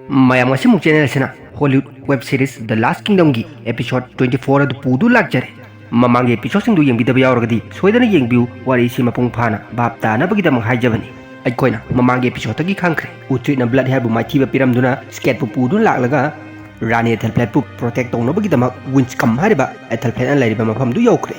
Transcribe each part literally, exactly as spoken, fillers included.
ꯃꯌꯥꯝ, ꯉꯁꯤꯃꯨꯛ ꯆꯦꯅꯦꯜ ꯑꯁꯤꯅ Hollywood web series ꯗ ꯂꯥꯁ ꯀꯤꯡꯗꯝꯒꯤ episode twenty four ꯑꯗꯨ ꯄꯨꯗꯨꯅ ꯂꯥꯛꯆꯔꯦ꯫ ꯃꯃꯥꯡꯒꯤ ꯑꯦꯄꯤꯁꯣꯗꯁꯤꯡꯗꯨ ꯌꯦꯡꯕꯤꯗꯕ ꯌꯥꯎꯔꯒꯗꯤ ꯁꯣꯏꯗꯅ ꯌꯦꯡꯕꯤꯌꯨ, ꯋꯥꯔꯤꯁꯤ ꯃꯄꯨꯡ ꯐꯥꯅ ꯚꯥꯞ ꯇꯥꯅꯕꯒꯤꯗꯃꯛ ꯍꯥꯏꯖꯕꯅꯤ꯫ ꯑꯩꯈꯣꯏꯅ ꯃꯃꯥꯡꯒꯤ ꯑꯦꯄꯤꯁꯣꯗꯇꯒꯤ ꯈꯪꯈ꯭ꯔꯦ, ꯎꯇ꯭ꯔꯤꯠꯅ ꯕ꯭ꯂꯗ ꯍꯦꯌꯔꯕꯨ ꯃꯥꯏꯊꯤꯕ ꯄꯤꯔꯝꯗꯨꯅ ꯁ꯭ꯀꯦꯠꯄꯨ ꯄꯨꯗꯨꯅ ꯂꯥꯛꯂꯒ ꯔꯥꯅꯤ ꯑꯦꯊꯦꯜꯐ꯭ꯂꯦꯠꯄꯨ ꯄ꯭ꯔꯣꯇꯦꯛ ꯇꯧꯅꯕꯒꯤꯗꯃꯛ ꯋꯤꯟꯁꯀꯝ ꯍꯥꯏꯔꯤꯕ ꯑꯦꯊꯦꯜꯐ꯭ꯂꯦꯠꯅ ꯂꯩꯔꯤꯕ ꯃꯐꯝꯗꯨ ꯌꯧꯈ꯭ꯔꯦ꯫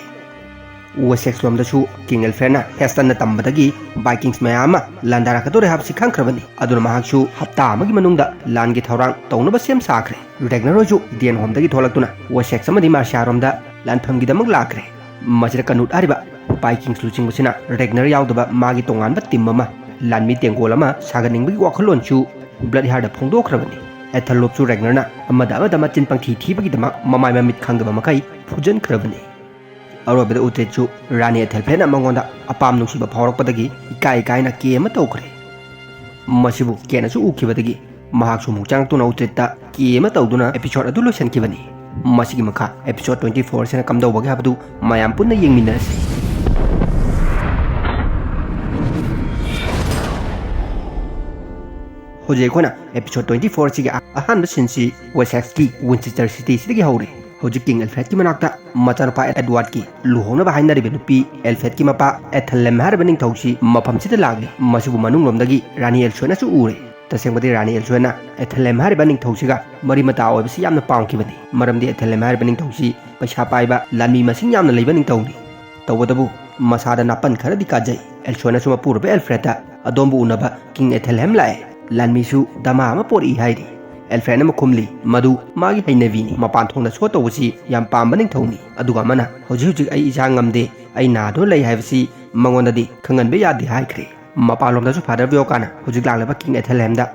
ꯋꯦꯁꯦꯛꯁ ꯂꯣꯝꯗꯁꯨ ꯀꯤꯡ ꯑꯦꯜꯐ꯭ꯔꯦꯗꯅ ꯍꯦꯁꯇꯟꯅ ꯇꯝꯕꯗꯒꯤ ꯚꯥꯏꯀꯤꯡꯁ ꯃꯌꯥꯝ ꯑꯃ ꯂꯥꯟꯗꯥꯔꯛꯀꯗꯧꯔꯦ ꯍꯥꯏꯕꯁꯤ ꯈꯪꯈ꯭ꯔꯕꯅꯤ꯫ ꯑꯗꯨꯅ ꯃꯍꯥꯛꯁꯨ ꯍꯞꯇꯥ ꯑꯃꯒꯤ ꯃꯅꯨꯡꯗ ꯂꯥꯟꯒꯤ ꯊꯧꯔꯥꯡ ꯇꯧꯅꯕ ꯁꯦꯝ ꯁꯥꯈ꯭ꯔꯦ꯫ ꯔꯦꯒꯅꯔ ꯍꯣꯏꯁꯨ ꯗꯦꯟ ꯍꯣꯝꯗꯒꯤ ꯊꯣꯛꯂꯛꯇꯨꯅ ꯋꯦꯁꯦꯛꯁ ꯑꯃꯗꯤ ꯃꯥꯔꯁꯤꯌꯥꯔꯣꯝꯗ ꯂꯥꯟꯐꯝꯒꯤꯗꯃꯛ ꯂꯥꯛꯈ꯭ꯔꯦ꯫ ꯃꯁꯤꯗ ꯀꯅꯨꯠ ꯍꯥꯏꯔꯤꯕ ꯚꯥꯏꯀꯤꯡꯁ ꯂꯨꯆꯤꯡꯕꯁꯤꯅ ꯔꯦꯒꯅꯔ ꯌꯥꯎꯗꯕ ꯃꯥꯒꯤ ꯇꯣꯉꯥꯟꯕ ꯇꯤꯝ ꯑꯃ, ꯂꯥꯟꯃꯤ ꯇꯦꯡꯒꯣꯜ ꯑꯃ ꯁꯥꯒꯠꯅꯤꯡꯕꯒꯤ ꯋꯥꯈꯜꯂꯣꯟꯁꯨ ꯕ꯭ꯂꯗ ꯍꯦꯌꯔꯗ ꯐꯣꯡꯗꯣꯛꯈ꯭ꯔꯕꯅꯤ꯫ ꯑꯦꯊꯦꯜ ꯂꯣꯞꯁꯨ ꯔꯦꯒꯅꯔꯅ ꯑꯃꯗ ꯑꯃꯗ ꯃꯆꯤꯟ ꯄꯪꯊꯤ ꯊꯤꯕꯒꯤꯗꯃꯛ ꯃꯃꯥꯏ ꯃꯃꯤꯠ ꯈꯪꯗꯕ ꯃꯈꯩ ꯐꯨꯖꯟꯈ꯭ꯔꯕꯅꯤ꯫ ꯑꯔꯣꯏꯕꯗ ꯎꯇ꯭ꯔꯤꯠꯁꯨ ꯔꯥꯅꯤ ꯑꯦꯊꯦꯜꯐ꯭ꯂꯦꯠꯅ ꯃꯉꯣꯟꯗ ꯑꯄꯥꯝ ꯅꯨꯡꯁꯤꯕ ꯐꯥꯎꯔꯛꯄꯗꯒꯤ ꯏꯀꯥꯏ ꯏꯀꯥꯏꯅ ꯀꯦ ꯑꯃ ꯇꯧꯈ꯭ꯔꯦ꯫ ꯃꯁꯤꯕꯨ ꯀꯦꯠꯅꯁꯨ ꯎꯈꯤꯕꯗꯒꯤ ꯃꯍꯥꯛꯁꯨ ꯑꯃꯨꯛ ꯆꯪꯂꯛꯇꯨꯅ ꯎꯇ꯭ꯔꯤꯠꯇ ꯀꯦ ꯑꯃ ꯇꯧꯗꯨꯅ ꯑꯦꯄꯤꯁꯣꯗ ꯑꯗꯨ ꯂꯣꯏꯁꯤꯟꯈꯤꯕꯅꯤ꯫ ꯃꯁꯤꯒꯤ ꯃꯈꯥ ꯑꯦꯄꯤꯁꯣꯗ ꯇ꯭ꯋꯦꯟꯇꯤ ꯐꯣꯔ ꯑꯁꯤꯅ ꯀꯝꯗꯧꯕꯒꯦ ꯍꯥꯏꯕꯗꯨ ꯃꯌꯥꯝ ꯄꯨꯟꯅ ꯌꯦꯡꯃꯤꯟꯅꯔꯁꯤ꯫ ꯍꯧꯖꯤꯛ ꯑꯩꯈꯣꯏꯅ ꯑꯦꯄꯤꯁꯣꯗ ꯇ꯭ꯋꯦꯟꯇꯤ ꯐꯣꯔ ꯑꯁꯤꯒꯤ ꯑꯍꯥꯟꯕ ꯁꯤꯟꯁꯤ ꯋꯦꯁꯦꯛꯁꯀꯤ ꯋꯤꯟꯆꯦꯁꯇꯔ ꯁꯤꯇꯤꯁꯤꯗꯒꯤ ꯍꯧꯔꯦ꯫ ꯍꯧꯖꯤꯛ ꯀꯤꯡ ꯑꯦꯜꯐ꯭ꯔꯦꯗꯀꯤ ꯃꯅꯥꯛꯇ ꯃꯆꯥꯅꯨꯄꯥ ꯑꯦꯗꯋꯥꯔꯗꯀꯤ ꯂꯨꯍꯣꯡꯅꯕ ꯍꯥꯏꯅꯔꯤꯕ ꯅꯨꯄꯤ ꯑꯦꯜꯐ꯭ꯔꯦꯗꯀꯤ ꯃꯄꯥ ꯑꯦꯊꯦꯜꯂꯦꯝ ꯍꯥꯏꯔꯤꯕ ꯅꯤꯡꯊꯧꯁꯤ ꯃꯐꯝꯁꯤꯗ ꯂꯥꯛꯂꯤ꯫ ꯃꯁꯤꯕꯨ ꯃꯅꯨꯡꯂꯣꯝꯗꯒꯤ ꯔꯥꯅꯤ ꯑꯦꯜꯁꯣꯏꯅꯁꯨ ꯎꯔꯦ꯫ ꯇꯁꯦꯡꯕꯗꯤ ꯔꯥꯅꯤ ꯑꯦꯜꯁꯣꯏꯅ ꯑꯦꯊꯦꯜꯂꯦꯝ ꯍꯥꯏꯔꯤꯕ ꯅꯤꯡꯊꯧꯁꯤꯒ ꯃꯔꯤ ꯃꯇꯥ ꯑꯣꯏꯕꯁꯤ ꯌꯥꯝꯅ ꯄꯥꯝꯈꯤꯕꯅꯤ, ꯃꯔꯝꯗꯤ ꯑꯦꯊꯦꯜꯂꯦꯝ ꯍꯥꯏꯔꯤꯕ ꯅꯤꯡꯊꯧꯁꯤ ꯄꯩꯁꯥ ꯄꯥꯏꯕ, ꯂꯥꯟꯃꯤ ꯃꯁꯤꯡ ꯌꯥꯝꯅ ꯂꯩꯕ ꯅꯤꯡꯊꯧꯅꯤ꯫ ꯇꯧꯕꯇꯕꯨ ꯃꯁꯥꯗ ꯅꯥꯄꯟ ꯈꯔꯗꯤ ꯀꯥꯖꯩ꯫ ꯑꯦꯜꯁꯣꯏꯅꯁꯨ ꯃꯄꯨꯔꯣꯏꯕ ꯑꯦꯜꯐ꯭ꯔꯦꯗꯇ "ꯑꯗꯣꯝꯕꯨ ꯎꯅꯕ ꯀꯤꯡ ꯑꯦꯊꯦꯜꯍꯦꯝ ꯂꯥꯛꯑꯦ, ꯂꯥꯟꯃꯤꯁꯨ ꯗꯃꯥ ꯑꯃ ꯄꯣꯔꯛꯏ" ꯍꯥꯏꯔꯤ꯫ ꯑꯦꯜꯐ꯭ꯔꯦꯗꯅ ꯑꯃ ꯈꯨꯝꯂꯤ, "ꯃꯗꯨ ꯃꯥꯒꯤ ꯍꯩꯅꯕꯤꯅꯤ, ꯃꯄꯥꯟ ꯊꯣꯡꯗ ꯁꯣ ꯇꯧꯕꯁꯤ ꯌꯥꯝ ꯄꯥꯝꯕ ꯅꯤꯡꯊꯧꯅꯤ꯫ ꯑꯗꯨꯒ ꯑꯃꯅ, 'ꯍꯧꯖꯤꯛ ꯍꯧꯖꯤꯛ ꯑꯩ ꯏꯁꯥ ꯉꯝꯗꯦ, ꯑꯩ ꯅꯥꯗꯨꯅ ꯂꯩ' ꯍꯥꯏꯕꯁꯤ ꯃꯉꯣꯟꯗꯗꯤ ꯈꯪꯍꯟꯕ ꯌꯥꯗꯦ" ꯍꯥꯏꯈ꯭ꯔꯦ꯫ ꯃꯄꯥꯟꯂꯣꯝꯗꯁꯨ ꯐꯥꯗꯔ ꯕꯤꯌꯣꯀꯥꯅ ꯍꯧꯖꯤꯛ ꯂꯥꯛꯂꯤꯕ ꯀꯤꯡ ꯑꯦꯊꯦꯜꯍꯦꯝꯗ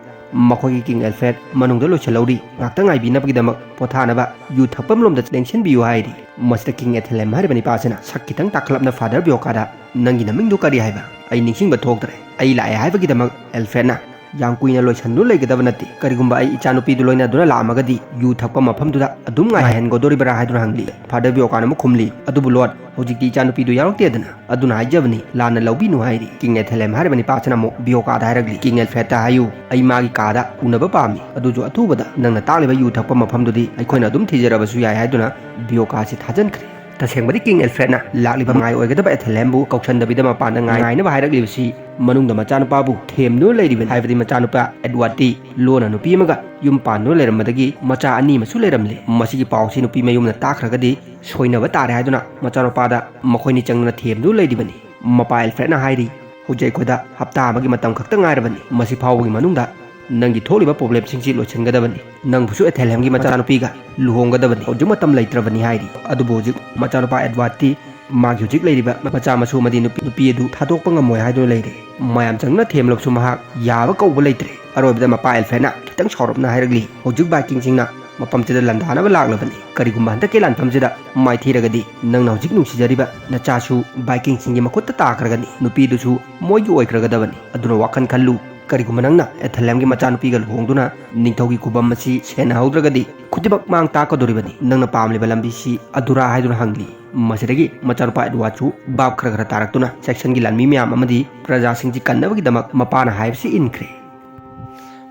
ꯃꯈꯣꯏꯒꯤ ꯀꯤꯡ ꯑꯦꯜꯐ꯭ꯔꯦꯗ ꯃꯅꯨꯡꯗ ꯂꯣꯏꯁꯤꯜꯍꯧꯔꯤ, ꯉꯥꯛꯇ ꯉꯥꯏꯕꯤꯅꯕꯒꯤꯗꯃꯛ ꯄꯣꯊꯥꯅꯕ ꯌꯨ ꯊꯛꯐꯝꯂꯣꯝꯗ ꯂꯦꯡꯁꯤꯟꯕꯤꯌꯨ ꯍꯥꯏꯔꯤ꯫ ꯃꯁꯤꯗ ꯀꯤꯡ ꯑꯦꯊꯦꯜꯍꯦꯝ ꯍꯥꯏꯔꯤꯕ ꯅꯤꯄꯥ ꯑꯁꯤꯅ ꯁꯛ ꯈꯤꯇꯪ ꯇꯥꯈꯠꯂꯞꯅ ꯐꯥꯗꯔ ꯕꯤꯌꯣꯀꯥꯗ, "ꯅꯪꯒꯤ ꯅꯃꯤꯡꯗꯨ ꯀꯔꯤ ꯍꯥꯏꯕ? ꯑꯩ ꯅꯤꯡꯁꯤꯡꯕ ꯊꯣꯛꯇ꯭ꯔꯦ꯫ ꯑꯩ ꯂꯥꯛꯑꯦ ꯍꯥꯏꯕꯒꯤꯗꯃꯛ ꯑꯦꯜꯐ꯭ꯔꯦꯗꯅ ꯌꯥꯝ ꯀꯨꯏꯅ ꯂꯣꯏꯁꯟꯗꯨꯅ ꯂꯩꯒꯗꯕ ꯅꯠꯇꯦ꯫ ꯀꯔꯤꯒꯨꯝꯕ ꯑꯩ ꯏꯆꯥꯅꯨꯄꯤꯗꯨ ꯂꯣꯏꯅꯗꯨꯅ ꯂꯥꯛꯑꯝꯃꯒꯗꯤ ꯌꯨ ꯊꯛꯄ ꯃꯐꯝꯗꯨꯗ ꯑꯗꯨꯝ ꯉꯥꯏꯍꯟꯒꯗꯣꯔꯤꯕ꯭ꯔꯥ ꯍꯥꯏꯗꯨꯅ ꯍꯪꯂꯤ꯫ ꯐꯥꯗꯔ ꯕꯤꯌꯣꯀꯥꯅ ꯑꯃꯨꯛ ꯈꯨꯝꯂꯤ, "ꯑꯗꯨꯕꯨ ꯂꯣꯔꯗ, ꯍꯧꯖꯤꯛꯇꯤ ꯏꯆꯥꯅꯨꯄꯤꯗꯨ ꯌꯥꯎꯔꯛꯇꯦꯗꯅ, ꯑꯗꯨꯅ ꯍꯥꯏꯖꯕꯅꯤ, ꯂꯥꯟꯅ ꯂꯧꯕꯤꯅꯨ" ꯍꯥꯏꯔꯤ꯫ ꯀꯤꯡ ꯑꯦꯊꯦꯂꯦꯝ ꯍꯥꯏꯔꯤꯕ ꯅꯤꯄꯥꯁꯤꯅ ꯑꯃꯨꯛ ꯕꯤꯌꯣꯀꯥꯗ ꯍꯥꯏꯔꯛꯂꯤ, "ꯀꯤꯡ ꯑꯦꯜꯐ꯭ꯔꯦꯗꯇ ꯍꯥꯏꯌꯨ, ꯑꯩ ꯃꯥꯒꯤ ꯀꯥꯗ ꯎꯅꯕ ꯄꯥꯝꯃꯤ, ꯑꯗꯨꯁꯨ ꯑꯊꯨꯕꯗ꯫ ꯅꯪꯅ ꯇꯥꯛꯂꯤꯕ ꯌꯨ ꯊꯛꯄ ꯃꯐꯝꯗꯨꯗꯤ ꯑꯩꯈꯣꯏꯅ ꯑꯗꯨꯝ ꯊꯤꯖꯔꯕꯁꯨ ꯌꯥꯏ" ꯍꯥꯏꯗꯨꯅ ꯕꯤꯌꯣꯀꯥꯁꯤ ꯊꯥꯖꯟꯈ꯭ꯔꯦ꯫ ꯇꯁꯦꯡꯕꯗꯤ ꯀꯤꯡ ꯑꯦꯜꯐ꯭ꯔꯦꯗꯅ ꯂꯥꯛꯂꯤꯕ ꯃꯉꯥꯏ ꯑꯣꯏꯒꯗꯕ ꯑꯦꯊꯦꯂꯦꯝꯕꯨ ꯀꯧꯁꯟꯗꯕꯤꯗ ꯃꯄꯥꯟꯗ ꯉꯥꯏ-, ꯉꯥꯏꯅꯕ ꯍꯥꯏꯔꯛꯂꯤꯕꯁꯤ ꯃꯅꯨꯡꯗ ꯃꯆꯥꯅꯨꯄꯥꯕꯨ ꯊꯦꯝꯗꯨꯅ ꯂꯩꯔꯤꯕꯅꯤ꯫ ꯍꯥꯏꯕꯗꯤ ꯃꯆꯥꯅꯨꯄꯥ ꯑꯦꯗꯋꯥꯔꯗꯇꯤ ꯂꯣꯟꯅ ꯅꯨꯄꯤ ꯑꯃꯒ ꯌꯨꯝ ꯄꯥꯟꯗꯨꯅ ꯂꯩꯔꯝꯕꯗꯒꯤ ꯃꯆꯥ ꯑꯅꯤ ꯑꯃꯁꯨ ꯂꯩꯔꯝꯂꯦ꯫ ꯃꯁꯤꯒꯤ ꯄꯥꯎꯁꯤ ꯅꯨꯄꯤ ꯃꯌꯨꯝꯅ ꯇꯥꯈ꯭ꯔꯒꯗꯤ ꯁꯣꯏꯅꯕ ꯇꯥꯔꯦ ꯍꯥꯏꯗꯨꯅ ꯃꯆꯥꯅꯨꯄꯥꯗ ꯃꯈꯣꯏꯅꯤ ꯆꯪꯗꯨꯅ ꯊꯦꯝꯗꯨꯅ ꯂꯩꯔꯤꯕꯅꯤ꯫ ꯃꯄꯥ ꯑꯦꯜꯐ꯭ꯔꯦꯗꯅ ꯍꯥꯏꯔꯤ, "ꯍꯧꯖꯤꯛ ꯑꯩꯈꯣꯏꯗ ꯍꯞꯇꯥ ꯑꯃꯒꯤ ꯃꯇꯝ ꯈꯛꯇ ꯉꯥꯏꯔꯕꯅꯤ꯫ ꯃꯁꯤ ꯐꯥꯎꯕꯒꯤ ꯃꯅꯨꯡꯗ ꯅꯪꯒꯤ ꯊꯣꯛꯂꯤꯕ ꯄ꯭ꯔꯣꯕ꯭ꯂꯦꯝꯁꯤꯡꯁꯤ ꯂꯣꯏꯁꯤꯟꯒꯗꯕꯅꯤ꯫ ꯅꯪꯕꯨꯁꯨ ꯑꯦꯊꯦꯂꯦꯝꯒꯤ ꯃꯆꯥꯅꯨꯄꯤꯒ ꯂꯨꯍꯣꯡꯒꯗꯕꯅꯤ꯫ ꯍꯧꯖꯤꯛ ꯃꯇꯝ ꯂꯩꯇ꯭ꯔꯕꯅꯤ" ꯍꯥꯏꯔꯤ꯫ ꯑꯗꯨꯕꯨ ꯍꯧꯖꯤꯛ ꯃꯆꯥꯅꯨꯄꯥ ꯑꯦꯗꯋꯥꯔꯗꯇꯤ ꯃꯥꯒꯤ ꯍꯧꯖꯤꯛ ꯂꯩꯔꯤꯕ ꯃꯆꯥ ꯃꯁꯨ ꯑꯃꯗꯤ ꯅꯨꯄꯤ, ꯅꯨꯄꯤ ꯑꯗꯨ ꯊꯥꯗꯣꯛꯄ ꯉꯝꯃꯣꯏ ꯍꯥꯏꯗꯨꯅ ꯂꯩꯔꯦ꯫ ꯃꯌꯥꯝ ꯆꯪꯗꯨꯅ ꯊꯦꯝꯂꯕꯁꯨ ꯃꯍꯥꯛ ꯌꯥꯕ ꯀꯧꯕ ꯂꯩꯇ꯭ꯔꯦ꯫ ꯑꯔꯣꯏꯕꯗ ꯃꯄꯥ ꯑꯦꯜꯐ꯭ꯔꯦꯗꯅ ꯈꯤꯇꯪ ꯁꯥꯎꯔꯞꯅ ꯍꯥꯏꯔꯛꯂꯤ, "ꯍꯧꯖꯤꯛ ꯚꯥꯏꯀꯤꯡꯁꯤꯡꯅ ꯃꯐꯝꯁꯤꯗ ꯂꯥꯟꯗꯥꯅꯕ ꯂꯥꯛꯂꯕꯅꯤ꯫ ꯀꯔꯤꯒꯨꯝꯕ ꯍꯟꯗꯛꯀꯤ ꯂꯥꯟꯐꯝꯁꯤꯗ ꯃꯥꯏꯊꯤꯔꯒꯗꯤ ꯅꯪꯅ ꯍꯧꯖꯤꯛ ꯅꯨꯡꯁꯤꯖꯔꯤꯕ ꯅꯆꯥꯁꯨ ꯚꯥꯏꯀꯤꯡꯁꯤꯡꯒꯤ ꯃꯈꯨꯠꯇ ꯇꯥꯈ꯭ꯔꯒꯅꯤ꯫ ꯅꯨꯄꯤꯗꯨꯁꯨ ꯃꯣꯏꯒꯤ ꯑꯣꯏꯈ꯭ꯔꯒꯗꯕꯅꯤ꯫ ꯑꯗꯨꯅ ꯋꯥꯈꯜ ꯈꯜꯂꯨ꯫ ꯀꯔꯤꯒꯨꯝꯕ ꯅꯪꯅ ꯑꯦꯊꯦꯂꯦꯝꯒꯤ ꯃꯆꯥꯅꯨꯄꯤꯒ ꯂꯨꯍꯣꯡꯗꯨꯅ ꯅꯤꯡꯊꯧꯒꯤ ꯈꯨꯕꯝ ꯑꯁꯤ ꯁꯦꯟꯅꯍꯧꯗ꯭ꯔꯒꯗꯤ ꯈꯨꯗꯤꯡꯃꯛ ꯃꯥꯡ ꯇꯥꯛꯀꯗꯧꯔꯤꯕꯅꯤ꯫ ꯅꯪꯅ ꯄꯥꯝꯂꯤꯕ ꯂꯝꯕꯤꯁꯤ ꯑꯗꯨꯔꯥ?" ꯍꯥꯏꯗꯨꯅ ꯍꯪꯂꯤ꯫ ꯃꯁꯤꯗꯒꯤ ꯃꯆꯥꯅꯨꯄꯥ ꯑꯦꯗꯋꯥꯔꯗꯁꯨ ꯚꯥꯞ ꯈꯔ ꯈꯔ ꯇꯥꯔꯛꯇꯨꯅ ꯁꯦꯛꯁꯟꯒꯤ ꯂꯥꯟꯃꯤ ꯃꯌꯥꯝ ꯑꯃꯗꯤ ꯄ꯭ꯔꯖꯥꯁꯤꯡꯁꯤ ꯀꯟꯅꯕꯒꯤꯗꯃꯛ ꯃꯄꯥꯅ ꯍꯥꯏꯕꯁꯤ ꯏꯟꯈ꯭ꯔꯦ꯫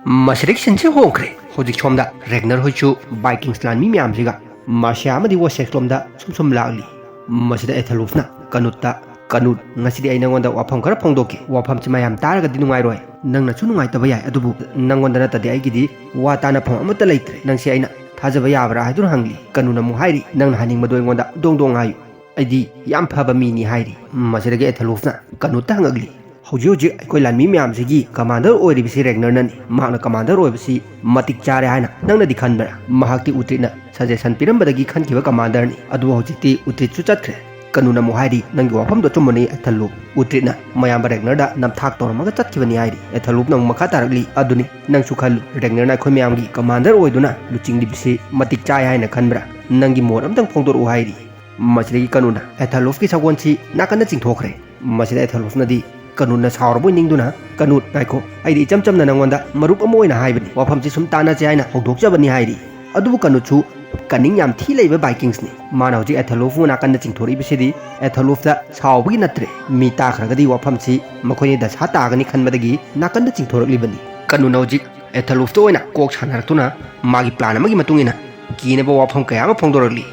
ꯃꯁꯤꯗꯒꯤ ꯁꯤꯟꯁꯤ ꯍꯣꯡꯈ꯭ꯔꯦ꯫ ꯍꯧꯖꯤꯛ ꯁꯣꯝꯗ ꯔꯦꯒꯅꯔ ꯍꯣꯏꯁꯨ ꯚꯥꯏꯀꯤꯡꯁ ꯂꯥꯟꯃꯤ ꯃꯌꯥꯝꯁꯤꯒ ꯃꯥꯔꯁꯤꯌꯥ ꯑꯃꯗꯤ ꯋꯣꯁꯦꯛꯁ ꯂꯣꯝꯗ ꯁꯨꯝ ꯁꯨꯝ ꯂꯥꯛꯂꯤ꯫ ꯃꯁꯤꯗ ꯑꯦꯊꯦꯂꯨꯐꯅ ꯀꯅꯨꯠꯇ, "ꯀꯅꯨꯠ, ꯉꯁꯤꯗꯤ ꯑꯩ ꯅꯪꯉꯣꯟꯗ ꯋꯥꯐꯝ ꯈꯔ ꯐꯣꯡꯗꯣꯛꯀꯦ꯫ ꯋꯥꯐꯝꯁꯤ ꯃꯌꯥꯝ ꯇꯥꯔꯒꯗꯤ ꯅꯨꯡꯉꯥꯏꯔꯣꯏ꯫ ꯅꯪꯅꯁꯨ ꯅꯨꯡꯉꯥꯏꯇꯕ ꯌꯥꯏ, ꯑꯗꯨꯕꯨ ꯅꯪꯉꯣꯟꯗ ꯅꯠꯇꯗꯤ ꯑꯩꯒꯤꯗꯤ ꯋꯥ ꯇꯥꯅꯐꯝ ꯑꯃꯠꯇ ꯂꯩꯇ꯭ꯔꯦ꯫ ꯅꯪꯁꯤ ꯑꯩꯅ ꯊꯥꯖꯕ ꯌꯥꯕ꯭ꯔꯥ?" ꯍꯥꯏꯗꯨꯅ ꯍꯪꯂꯤ꯫ ꯀꯅꯨꯠꯅ ꯑꯃꯨꯛ ꯍꯥꯏꯔꯤ, "ꯅꯪꯅ ꯍꯥꯏꯅꯤꯡꯕꯗꯣ ꯑꯩꯉꯣꯟꯗ ꯗꯣꯡ ꯗꯣꯡ ꯍꯥꯏꯌꯨ꯫ ꯑꯩꯗꯤ ꯌꯥꯝ ꯐꯕ ꯃꯤꯅꯤ" ꯍꯥꯏꯔꯤ꯫ ꯃꯁꯤꯗꯒꯤ ꯑꯦꯊꯦꯂꯨꯐꯅ ꯀꯅꯨꯠꯇ ꯍꯪꯉꯛꯂꯤ, "ꯍꯧꯖꯤꯛ ꯍꯧꯖꯤꯛ ꯑꯩꯈꯣꯏ ꯂꯥꯟꯃꯤ ꯃꯌꯥꯝꯁꯤꯒꯤ ꯀꯃꯥꯟꯗꯔ ꯑꯣꯏꯔꯤꯕꯁꯤ ꯔꯦꯒꯅꯔꯅꯅꯤ꯫ ꯃꯍꯥꯛꯅ ꯀꯃꯥꯟꯗꯔ ꯑꯣꯏꯕꯁꯤ ꯃꯇꯤꯛ ꯆꯥꯔꯦ ꯍꯥꯏꯅ ꯅꯪꯅꯗꯤ ꯈꯟꯕ꯭ꯔꯥ? ꯃꯍꯥꯛꯇꯤ ꯎꯇ꯭ꯔꯤꯠꯅ ꯁꯖꯦꯁꯟ ꯄꯤꯔꯝꯕꯗꯒꯤ ꯈꯟꯈꯤꯕ ꯀꯃꯥꯟꯗꯔꯅꯤ꯫ ꯑꯗꯨꯕꯨ ꯍꯧꯖꯤꯛꯇꯤ ꯎꯇ꯭ꯔꯤꯠꯁꯨ ꯆꯠꯈ꯭ꯔꯦ꯫" ꯀꯅꯨꯅ ꯑꯃꯨꯛ ꯍꯥꯏꯔꯤ, "ꯅꯪꯒꯤ ꯋꯥꯐꯝꯗꯣ ꯑꯆꯨꯝꯕꯅꯤ ꯑꯦꯊꯦꯂꯨꯞ꯫ ꯎꯇ꯭ꯔꯤꯠꯅ ꯃꯌꯥꯝꯕ ꯔꯦꯒꯅꯔꯗ ꯅꯝꯊꯥꯛ ꯇꯧꯔꯝꯃꯒ ꯆꯠꯈꯤꯕꯅꯤ" ꯍꯥꯏꯔꯤ꯫ ꯑꯦꯊꯦꯂꯨꯞꯅ ꯑꯃꯨꯛ ꯃꯈꯥ ꯇꯥꯔꯛꯂꯤ, "ꯑꯗꯨꯅꯤ, ꯅꯪꯁꯨ ꯈꯜꯂꯨ, ꯔꯦꯒꯅꯔꯅ ꯑꯩꯈꯣꯏ ꯃꯌꯥꯝꯒꯤ ꯀꯃꯥꯟꯗꯔ ꯑꯣꯏꯗꯨꯅ ꯂꯨꯆꯤꯡꯂꯤꯕꯁꯤ ꯃꯇꯤꯛ ꯆꯥꯏ ꯍꯥꯏꯅ ꯈꯟꯕ꯭ꯔꯥ? ꯅꯪꯒꯤ ꯃꯣꯠ ꯑꯝꯇꯪ ꯐꯣꯡꯗꯣꯔꯛꯎ" ꯍꯥꯏꯔꯤ꯫ ꯃꯁꯤꯗꯒꯤ ꯀꯅꯨꯅ ꯑꯦꯊꯦꯂꯨꯞꯀꯤ ꯁꯒꯣꯜꯁꯤ ꯅꯥꯀꯟꯗ ꯆꯤꯡꯊꯣꯛꯈ꯭ꯔꯦ꯫ ꯃꯁꯤꯗ ꯑꯦꯊꯦꯂꯨꯞꯅꯗꯤ ꯀꯅꯨꯠꯅ ꯁꯥꯎꯔꯕꯣꯏ ꯅꯤꯡꯗꯨꯅ, "ꯀꯅꯨꯠ, ꯉꯥꯏꯈꯣ, ꯑꯩꯗꯤ ꯏꯆꯝ ꯆꯝꯅ ꯅꯪꯉꯣꯟꯗ ꯃꯔꯨꯞ ꯑꯃ ꯑꯣꯏꯅ ꯍꯥꯏꯕꯅꯤ, ꯋꯥꯐꯝꯁꯤ ꯁꯨꯝ ꯇꯥꯟꯅꯁꯦ ꯍꯥꯏꯅ ꯍꯧꯗꯣꯛꯆꯕꯅꯤ" ꯍꯥꯏꯔꯤ꯫ ꯑꯗꯨꯕꯨ ꯀꯅꯨꯠꯁꯨ ꯀꯅꯤꯡ ꯌꯥꯝ ꯊꯤ ꯂꯩꯕ ꯕꯥꯏꯀꯤꯡꯁꯅꯤ꯫ ꯃꯥꯅ ꯍꯧꯖꯤꯛ ꯑꯦꯊꯂꯣꯐꯄꯨ ꯅꯥꯀꯟꯗ ꯆꯤꯡꯊꯣꯔꯛꯏꯕꯁꯤꯗꯤ ꯑꯦꯊꯂꯣꯐꯇ ꯁꯥꯎꯕꯒꯤ ꯅꯠꯇ꯭ꯔꯦ, ꯃꯤ ꯇꯥꯈ꯭ꯔꯒꯗꯤ ꯋꯥꯐꯝꯁꯤ ꯃꯈꯣꯏꯅꯤ ꯗꯁꯥ ꯇꯥꯒꯅꯤ ꯈꯟꯕꯗꯒꯤ ꯅꯥꯀꯟꯗ ꯆꯤꯡꯊꯣꯔꯛꯂꯤꯕꯅꯤ꯫ ꯀꯅꯨꯠꯅ ꯍꯧꯖꯤꯛ ꯑꯦꯊꯂꯣꯐꯇ ꯑꯣꯏꯅ ꯀꯣꯛ ꯁꯥꯟꯅꯔꯛꯇꯨꯅ ꯃꯥꯒꯤ ꯄ꯭ꯂꯥꯟ ꯑꯃꯒꯤ ꯃꯇꯨꯡ ꯏꯟꯅ ꯀꯤꯅꯕ ꯋꯥꯐꯝ ꯀꯌꯥ ꯑꯃ ꯐꯣꯡꯗꯣꯔꯛꯂꯤ꯫